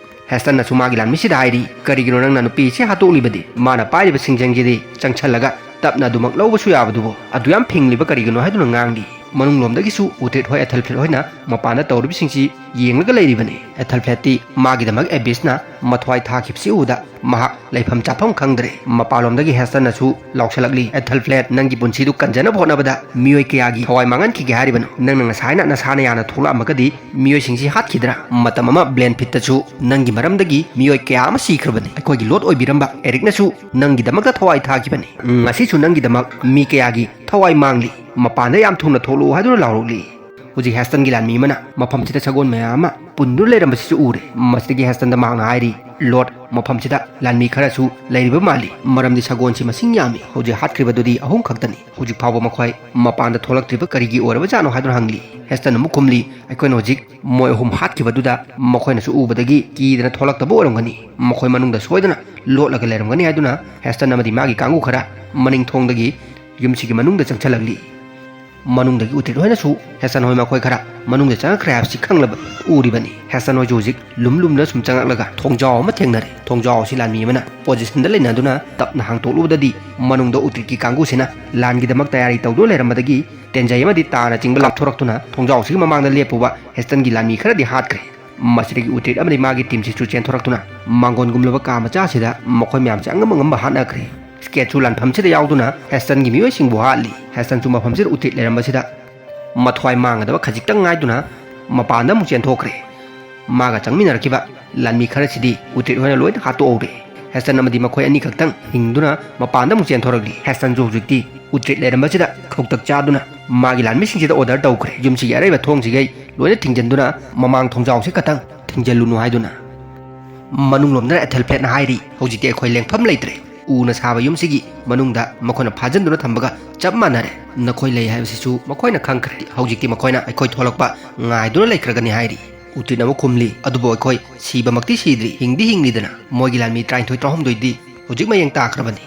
ꯍꯦꯁꯇꯟꯅꯁꯨ ꯃꯥꯒꯤ ꯂꯥꯟꯃꯤꯁꯤꯗ ꯍꯥꯏꯔꯤ, "ꯀꯔꯤꯒꯤꯅꯣ ꯅꯪꯅ ꯅꯨꯄꯤꯁꯤ ꯍꯥꯠꯇꯣꯛꯂꯤꯕꯗꯤ? ꯃꯥꯅ ꯄꯥꯏꯔꯤꯕ ꯁꯤꯡꯖꯪꯁꯤꯗꯤ ꯆꯪꯁꯤꯜꯂꯒ ꯇꯞꯅ ꯑꯗꯨꯃꯛ ꯂꯧꯕꯁꯨ ꯌꯥꯕꯗꯨꯕꯨ, ꯑꯗꯨ ꯌꯥꯝ ꯐꯤꯡꯂꯤꯕ ꯀꯔꯤꯒꯤꯅꯣ?" ꯍꯥꯏꯗꯨꯅ ꯉꯥꯡꯂꯤ꯫ ꯃꯅꯨꯡꯂꯣꯝꯗꯒꯤꯁꯨ ꯎꯇ꯭ꯔꯤꯠ ꯍꯣꯏ ꯑꯦꯊꯦꯜꯐ꯭ꯂꯦꯠ ꯍꯣꯏꯅ ꯃꯄꯥꯟꯗ ꯇꯧꯔꯤꯕꯁꯤꯡꯁꯤ ꯌꯦꯡꯂꯒ ꯂꯩꯔꯤꯕꯅꯤ꯫ ꯑꯦꯊꯦꯜꯐ꯭ꯂꯦꯠꯇꯤ ꯃꯥꯒꯤꯗꯃꯛ ꯑꯦꯕꯤꯁꯅ ꯃꯊ꯭ꯋꯥꯏ ꯊꯥꯈꯤꯕꯁꯤ ꯎꯕꯗ ꯃꯍꯥꯛ ꯂꯩꯐꯝ ꯆꯥꯐꯝ ꯈꯪꯗ꯭ꯔꯦ꯫ ꯃꯄꯥꯟꯂꯣꯝꯗꯒꯤ ꯍꯦꯁꯇꯟꯅꯁꯨ ꯂꯥꯎꯁꯜꯂꯛꯂꯤ, "ꯑꯦꯊꯦꯜꯐ꯭ꯂꯦꯠ, ꯅꯪꯒꯤ ꯄꯨꯟꯁꯤꯗꯨ ꯀꯟꯖꯅꯕ ꯍꯣꯠꯅꯕꯗ ꯃꯤꯑꯣꯏ ꯀꯌꯥꯒꯤ ꯊꯋꯥꯏ ꯃꯥꯡꯍꯟꯈꯤꯒꯦ ꯍꯥꯏꯔꯤꯕꯅꯣ? ꯅꯪꯅ ꯉꯁꯥꯏꯅ ꯅꯁꯥꯅ ꯌꯥꯅ ꯊꯣꯛꯂꯛꯑꯝꯃꯒꯗꯤ ꯃꯤꯑꯣꯏꯁꯤꯡꯁꯤ ꯍꯥꯠꯈꯤꯗ꯭ꯔꯥ?" ꯃꯇꯝ ꯑꯃ ꯕ꯭ꯂꯦꯟꯐꯤꯠꯇꯁꯨ ꯅꯪꯒꯤ ꯃꯔꯝꯗꯒꯤ ꯃꯤꯑꯣꯏ ꯀꯌꯥ ꯑꯃ ꯁꯤꯈ꯭ꯔꯕꯅꯤ꯫ ꯑꯩꯈꯣꯏꯒꯤ ꯂꯣꯠ ꯑꯣꯏꯕꯤꯔꯝꯕ ꯑꯦꯔꯤꯛꯅꯁꯨ ꯅꯪꯒꯤꯗꯃꯛꯇ ꯊꯋꯥꯏ ꯊꯥꯈꯤꯕꯅꯤ꯫ ꯉꯁꯤꯁꯨ ꯅꯪꯒꯤꯗꯃꯛ ꯃꯤ ꯀꯌꯥꯒꯤ ꯊꯋꯥꯏ ꯃꯥꯡꯂꯤ꯫ ꯃꯄꯥꯟꯗ ꯌꯥꯝ ꯊꯨꯅ ꯊꯣꯛꯂꯛꯎ ꯍꯥꯏꯗꯨꯅ ꯂꯥꯎꯔꯛꯂꯤ꯫ ꯍꯧꯖꯤꯛ ꯍꯦꯁꯇꯟꯒꯤ ꯂꯥꯟꯃꯤ ꯑꯃꯅ ꯃꯐꯝꯁꯤꯗ ꯁꯒꯣꯜ ꯃꯌꯥꯝ ꯑꯃ ꯄꯨꯟꯗꯨꯅ ꯂꯩꯔꯝꯕꯁꯤꯁꯨ ꯎꯔꯦ꯫ ꯃꯁꯤꯗꯒꯤ ꯍꯦꯁꯇꯟꯗ ꯃꯍꯥꯛꯅ ꯍꯥꯏꯔꯤ, "ꯂꯣꯔꯗ, ꯃꯐꯝꯁꯤꯗ ꯂꯥꯟꯃꯤ ꯈꯔꯁꯨ ꯂꯩꯔꯤꯕ ꯃꯥꯜꯂꯤ, ꯃꯔꯝꯗꯤ ꯁꯒꯣꯜꯁꯤ ꯃꯁꯤꯡ ꯌꯥꯝꯃꯤ꯫ ꯍꯧꯖꯤꯛ ꯍꯥꯠꯈ꯭ꯔꯤꯕꯗꯨꯗꯤ ꯑꯍꯨꯝ ꯈꯛꯇꯅꯤ꯫ ꯍꯧꯖꯤꯛ ꯐꯥꯎꯕ ꯃꯈꯣꯏ ꯃꯄꯥꯟꯗ ꯊꯣꯛꯂꯛꯇ꯭ꯔꯤꯕ ꯀꯔꯤꯒꯤ ꯑꯣꯏꯔꯕꯖꯥꯠꯅꯣ?" ꯍꯥꯏꯗꯨꯅ ꯍꯪꯂꯤ꯫ ꯍꯦꯁꯇꯟ ꯑꯃꯨꯛ ꯈꯨꯝꯂꯤ, "ꯑꯩꯈꯣꯏꯅ ꯍꯧꯖꯤꯛ ꯃꯣꯏ ꯑꯍꯨꯝ ꯍꯥꯠꯈꯤꯕꯗꯨꯗ ꯃꯈꯣꯏꯅꯁꯨ ꯎꯕꯗꯒꯤ ꯀꯤꯗꯅ ꯊꯣꯛꯂꯛꯇꯕ ꯑꯣꯏꯔꯝꯒꯅꯤ꯫ ꯃꯈꯣꯏ ꯃꯅꯨꯡꯗ ꯁꯣꯏꯗꯅ ꯂꯣꯠꯂꯒ ꯂꯩꯔꯝꯒꯅꯤ" ꯍꯥꯏꯗꯨꯅ ꯍꯦꯁꯇꯟ ꯑꯃꯗꯤ ꯃꯥꯒꯤ ꯀꯥꯡꯕꯨ ꯈꯔ ꯃꯅꯤꯡ ꯊꯣꯡꯗꯒꯤ ꯌꯨꯝꯁꯤꯒꯤ ꯃꯅꯨꯡꯗ ꯆꯪꯁꯤꯜꯂꯛꯂꯤ꯫ ꯃꯅꯨꯡꯗꯒꯤ ꯎꯇ꯭ꯔꯤꯠ ꯍꯣꯏꯅꯁꯨ ꯍꯦꯁꯇꯟ ꯍꯣꯏ ꯃꯈꯣꯏ ꯈꯔ ꯃꯅꯨꯡꯗ ꯆꯪꯉꯛꯈ꯭ꯔꯦ ꯍꯥꯏꯕꯁꯤ ꯈꯪꯂꯕ ꯎꯔꯤꯕꯅꯤ꯫ ꯍꯦꯁꯇꯟ ꯍꯣꯏꯁꯨ ꯍꯧꯖꯤꯛ ꯂꯨꯝ ꯂꯨꯝꯅ ꯁꯨꯝ ꯆꯪꯉꯛꯂꯒ ꯊꯣꯡꯖꯥꯎ ꯑꯃ ꯊꯦꯡꯅꯔꯦ꯫ ꯊꯣꯡꯖꯥꯎ ꯑꯁꯤ ꯂꯥꯟꯃꯤ ꯑꯃꯅ ꯄꯣꯖꯤꯁꯟꯗ ꯂꯩꯅꯗꯨꯅ ꯇꯞꯅ ꯍꯥꯡꯇꯣꯛꯂꯨꯕꯗꯗꯤ ꯃꯅꯨꯡꯗ ꯎꯇ꯭ꯔꯤꯠꯀꯤ ꯀꯥꯡꯕꯨꯁꯤꯅ ꯂꯥꯟꯒꯤꯗꯃꯛ ꯇꯌꯥꯔꯤ ꯇꯧꯗꯨꯅ ꯂꯩꯔꯝꯕꯗꯒꯤ ꯇꯦꯟꯖꯩ ꯑꯃꯗꯤ ꯇꯥꯅꯆꯤꯡꯕ ꯂꯥꯞꯊꯣꯔꯛꯇꯨꯅ ꯊꯣꯡꯖꯥꯎꯁꯤꯒꯤ ꯃꯃꯥꯡꯗ ꯂꯦꯞꯄꯨꯕ ꯍꯦꯁꯇꯟꯒꯤ ꯂꯥꯟꯃꯤ ꯈꯔꯗꯤ ꯍꯥꯠꯈ꯭ꯔꯦ꯫ ꯃꯁꯤꯗꯒꯤ ꯎꯇ꯭ꯔꯤꯠ ꯑꯃꯗꯤ ꯃꯥꯒꯤ ꯇꯤꯝꯁꯤꯁꯨ ꯆꯦꯟꯊꯣꯔꯛꯇꯨꯅ ꯃꯥꯡꯒꯣꯟꯒꯨꯝꯂꯕ ꯀꯥ ꯃꯆꯥ ꯑꯁꯤꯗ ꯃꯈꯣꯏ ꯃꯌꯥꯝꯁꯦ ꯑꯉꯝ ꯑꯉꯝꯕ ꯍꯥꯠꯅꯈ꯭ꯔꯦ꯫ ꯁ꯭ꯀꯦꯠꯁꯨ ꯂꯥꯟꯐꯝꯁꯤꯗ ꯌꯥꯎꯗꯨꯅ ꯍꯦꯁꯇꯟꯒꯤ ꯃꯤꯑꯣꯏꯁꯤꯡꯕꯨ ꯍꯥꯠꯂꯤ꯫ ꯍꯦꯁꯇꯟꯁꯨ ꯃꯐꯝꯁꯤꯗ ꯎꯇ꯭ꯔꯤꯠ ꯂꯩꯔꯝꯕꯁꯤꯗ ꯃꯊ꯭ꯋꯥꯏ ꯃꯥꯡꯒꯗꯕ ꯈꯖꯤꯛꯇꯪ ꯉꯥꯏꯗꯨꯅ ꯃꯄꯥꯟꯗ ꯑꯃꯨꯛ ꯆꯦꯟꯊꯣꯛꯈ꯭ꯔꯦ꯫ ꯃꯥꯒ ꯆꯪꯃꯤꯟꯅꯔꯛꯈꯤꯕ ꯂꯥꯟꯃꯤ ꯈꯔꯁꯤꯗꯤ ꯎꯇ꯭ꯔꯤꯠ ꯍꯣꯏꯅ ꯂꯣꯏꯅ ꯍꯥꯠꯇꯣꯛꯍꯧꯔꯦ꯫ ꯍꯦꯁꯇꯟ ꯑꯃꯗꯤ ꯃꯈꯣꯏ ꯑꯅꯤꯈꯛꯇꯪ ꯍꯤꯡꯗꯨꯅ ꯃꯄꯥꯟꯗ ꯑꯃꯨꯛ ꯆꯦꯟꯊꯣꯔꯛꯂꯤ꯫ ꯍꯦꯁꯇꯟꯁꯨ ꯍꯧꯖꯤꯛꯇꯤ ꯎꯇ꯭ꯔꯤꯠ ꯂꯩꯔꯝꯕꯁꯤꯗ ꯈꯧꯇꯛ ꯆꯥꯗꯨꯅ ꯃꯥꯒꯤ ꯂꯥꯟꯃꯤꯁꯤꯡꯁꯤꯗ ꯑꯣꯔꯗꯔ ꯇꯧꯈ꯭ꯔꯦ, "ꯌꯨꯝꯁꯤꯒꯤ ꯑꯔꯩꯕ ꯊꯣꯡꯁꯤꯒꯩ ꯂꯣꯏꯅ ꯊꯤꯡꯖꯤꯟꯗꯨꯅ ꯃꯃꯥꯡ ꯊꯣꯡꯖꯥꯎꯁꯦ ꯈꯛꯇꯪ ꯊꯤꯡꯖꯤꯜꯂꯨꯅꯨ" ꯍꯥꯏꯗꯨꯅ꯫ ꯃꯅꯨꯡꯂꯣꯝꯗꯅ ꯑꯦꯊꯦꯜꯐ꯭ꯂꯦꯠꯅ ꯍꯥꯏꯔꯤ, "ꯍꯧꯖꯤꯛꯇꯤ ꯑꯩꯈꯣꯏ ꯂꯦꯡꯐꯝ ꯂꯩꯇ꯭ꯔꯦ꯫ ꯎꯅ ꯁꯥꯕ ꯌꯨꯝꯁꯤꯒꯤ ꯃꯅꯨꯡꯗ ꯃꯈꯣꯏꯅ ꯐꯥꯖꯤꯟꯗꯨꯅ ꯊꯝꯕꯒ ꯆꯞ ꯃꯥꯟꯅꯔꯦ꯫ ꯅꯈꯣꯏ ꯂꯩ ꯍꯥꯏꯕꯁꯤꯁꯨ ꯃꯈꯣꯏꯅ ꯈꯪꯈ꯭ꯔꯦ꯫ ꯍꯧꯖꯤꯛꯇꯤ ꯃꯈꯣꯏꯅ ꯑꯩꯈꯣꯏ ꯊꯣꯛꯂꯛꯄ ꯉꯥꯏꯗꯨꯅ ꯂꯩꯈ꯭ꯔꯒꯅꯤ" ꯍꯥꯏꯔꯤ꯫ ꯎꯇ꯭ꯔꯤꯠꯅ ꯑꯃꯨꯛ ꯈꯨꯝꯂꯤ, "ꯑꯗꯨꯕꯨ ꯑꯩꯈꯣꯏ ꯁꯤꯕꯃꯛꯇꯤ ꯁꯤꯗ꯭ꯔꯤ, ꯍꯤꯡꯗꯤ ꯍꯤꯡꯂꯤꯗꯅ꯫ ꯃꯣꯏꯒꯤ ꯂꯥꯟꯃꯤ ꯇꯔꯥꯅꯤꯊꯣꯏ ꯇꯔꯥꯍꯨꯝꯗꯣꯏꯗꯤ ꯍꯧꯖꯤꯛ ꯃꯌꯦꯡ ꯇꯥꯈ꯭ꯔꯕꯅꯤ"꯫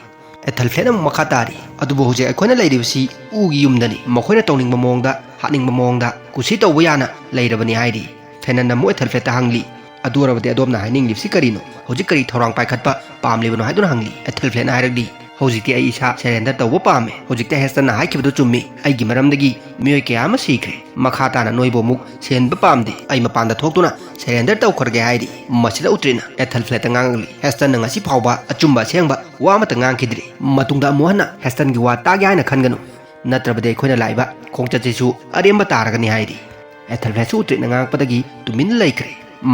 ꯑꯦꯊꯦꯜꯐ꯭ꯂꯦꯠꯅ ꯑꯃꯨꯛ ꯃꯈꯥ ꯇꯥꯔꯤ, "ꯑꯗꯨꯕꯨ ꯍꯧꯖꯤꯛ ꯑꯩꯈꯣꯏꯅ ꯂꯩꯔꯤꯕꯁꯤ ꯎꯒꯤ ꯌꯨꯝꯗꯅꯤ꯫ ꯃꯈꯣꯏꯅ ꯇꯧꯅꯤꯡꯕ ꯃꯑꯣꯡꯗ, ꯍꯥꯠꯅꯤꯡꯕ ꯃꯑꯣꯡꯗ ꯀꯨꯁꯤ ꯇꯧꯕ ꯌꯥꯅ ꯂꯩꯔꯕꯅꯤ" ꯍꯥꯏꯔꯤ꯫ ꯐꯦꯅꯟꯅ ꯑꯃꯨꯛ ꯑꯦꯊꯦꯜꯐ꯭ꯂꯦꯠꯇ ꯍꯪꯂꯤ, "ꯑꯗꯨ ꯑꯣꯏꯔꯕꯗꯤ ꯑꯗꯣꯝꯅ ꯍꯥꯏꯅꯤꯡꯂꯤꯕꯁꯤ ꯀꯔꯤꯅꯣ? ꯍꯧꯖꯤꯛ ꯀꯔꯤ ꯊꯧꯔꯥꯡ ꯄꯥꯏꯈꯠꯄ ꯄꯥꯝꯂꯤꯕꯅꯣ?" ꯍꯥꯏꯗꯨꯅ ꯍꯪꯂꯤ꯫ ꯑꯦꯊꯦꯜꯐ꯭ꯂꯦꯠꯅ ꯍꯥꯏꯔꯛꯂꯤ, "ꯍꯧꯖꯤꯛꯇꯤ ꯑꯩ ꯏꯁꯥ ꯁꯔꯦꯟꯗꯔ ꯇꯧꯕ ꯄꯥꯝꯃꯦ꯫ ꯍꯧꯖꯤꯛꯇ ꯍꯦꯁꯇꯟꯅ ꯍꯥꯏꯈꯤꯕꯗꯨ ꯆꯨꯝꯃꯤ꯫ ꯑꯩꯒꯤ ꯃꯔꯝꯗꯒꯤ ꯃꯤꯑꯣꯏ ꯀꯌꯥ ꯑꯃ ꯁꯤꯈ꯭ꯔꯦ꯫ ꯃꯈꯥ ꯇꯥꯅ ꯅꯣꯏꯕꯨ ꯑꯃꯨꯛ ꯁꯤꯍꯟꯕ ꯄꯥꯝꯗꯦ꯫ ꯑꯩ ꯃꯄꯥꯟꯗ ꯊꯣꯛꯇꯨꯅ ꯁꯔꯦꯟꯗꯔ ꯇꯧꯈ꯭ꯔꯒꯦ" ꯍꯥꯏꯔꯤ꯫ ꯃꯁꯤꯗ ꯎꯇ꯭ꯔꯤꯠꯅ ꯑꯦꯊꯜꯐ꯭ꯂꯦꯠꯇ ꯉꯥꯡꯂꯤ, "ꯍꯦꯁꯇꯟꯅ ꯉꯁꯤ ꯐꯥꯎꯕ ꯑꯆꯨꯝꯕ ꯑꯁꯦꯡꯕ ꯋꯥ ꯑꯃꯠꯇ ꯉꯥꯡꯈꯤꯗ꯭ꯔꯤ꯫ ꯃꯇꯨꯡꯗ ꯑꯃꯨꯛ ꯍꯟꯅ ꯍꯦꯁꯇꯟꯒꯤ ꯋꯥ ꯇꯥꯒꯦ ꯍꯥꯏꯅ ꯈꯟꯒꯅꯨ꯫ ꯅꯠꯇ꯭ꯔꯕꯗꯤ ꯑꯩꯈꯣꯏꯅ ꯂꯥꯛꯏꯕ ꯈꯣꯡꯆꯠꯁꯤꯁꯨ ꯑꯔꯦꯝꯕ ꯇꯥꯔꯒꯅꯤ" ꯍꯥꯏꯔꯤ꯫ ꯑꯦꯊꯜꯐ꯭ꯂꯦꯠꯁꯨ ꯎꯇ꯭ꯔꯤꯠꯅ ꯉꯥꯡꯉꯛꯄꯗꯒꯤ ꯇꯨꯃꯤꯟꯅ ꯂꯩꯈ꯭ꯔꯦ꯫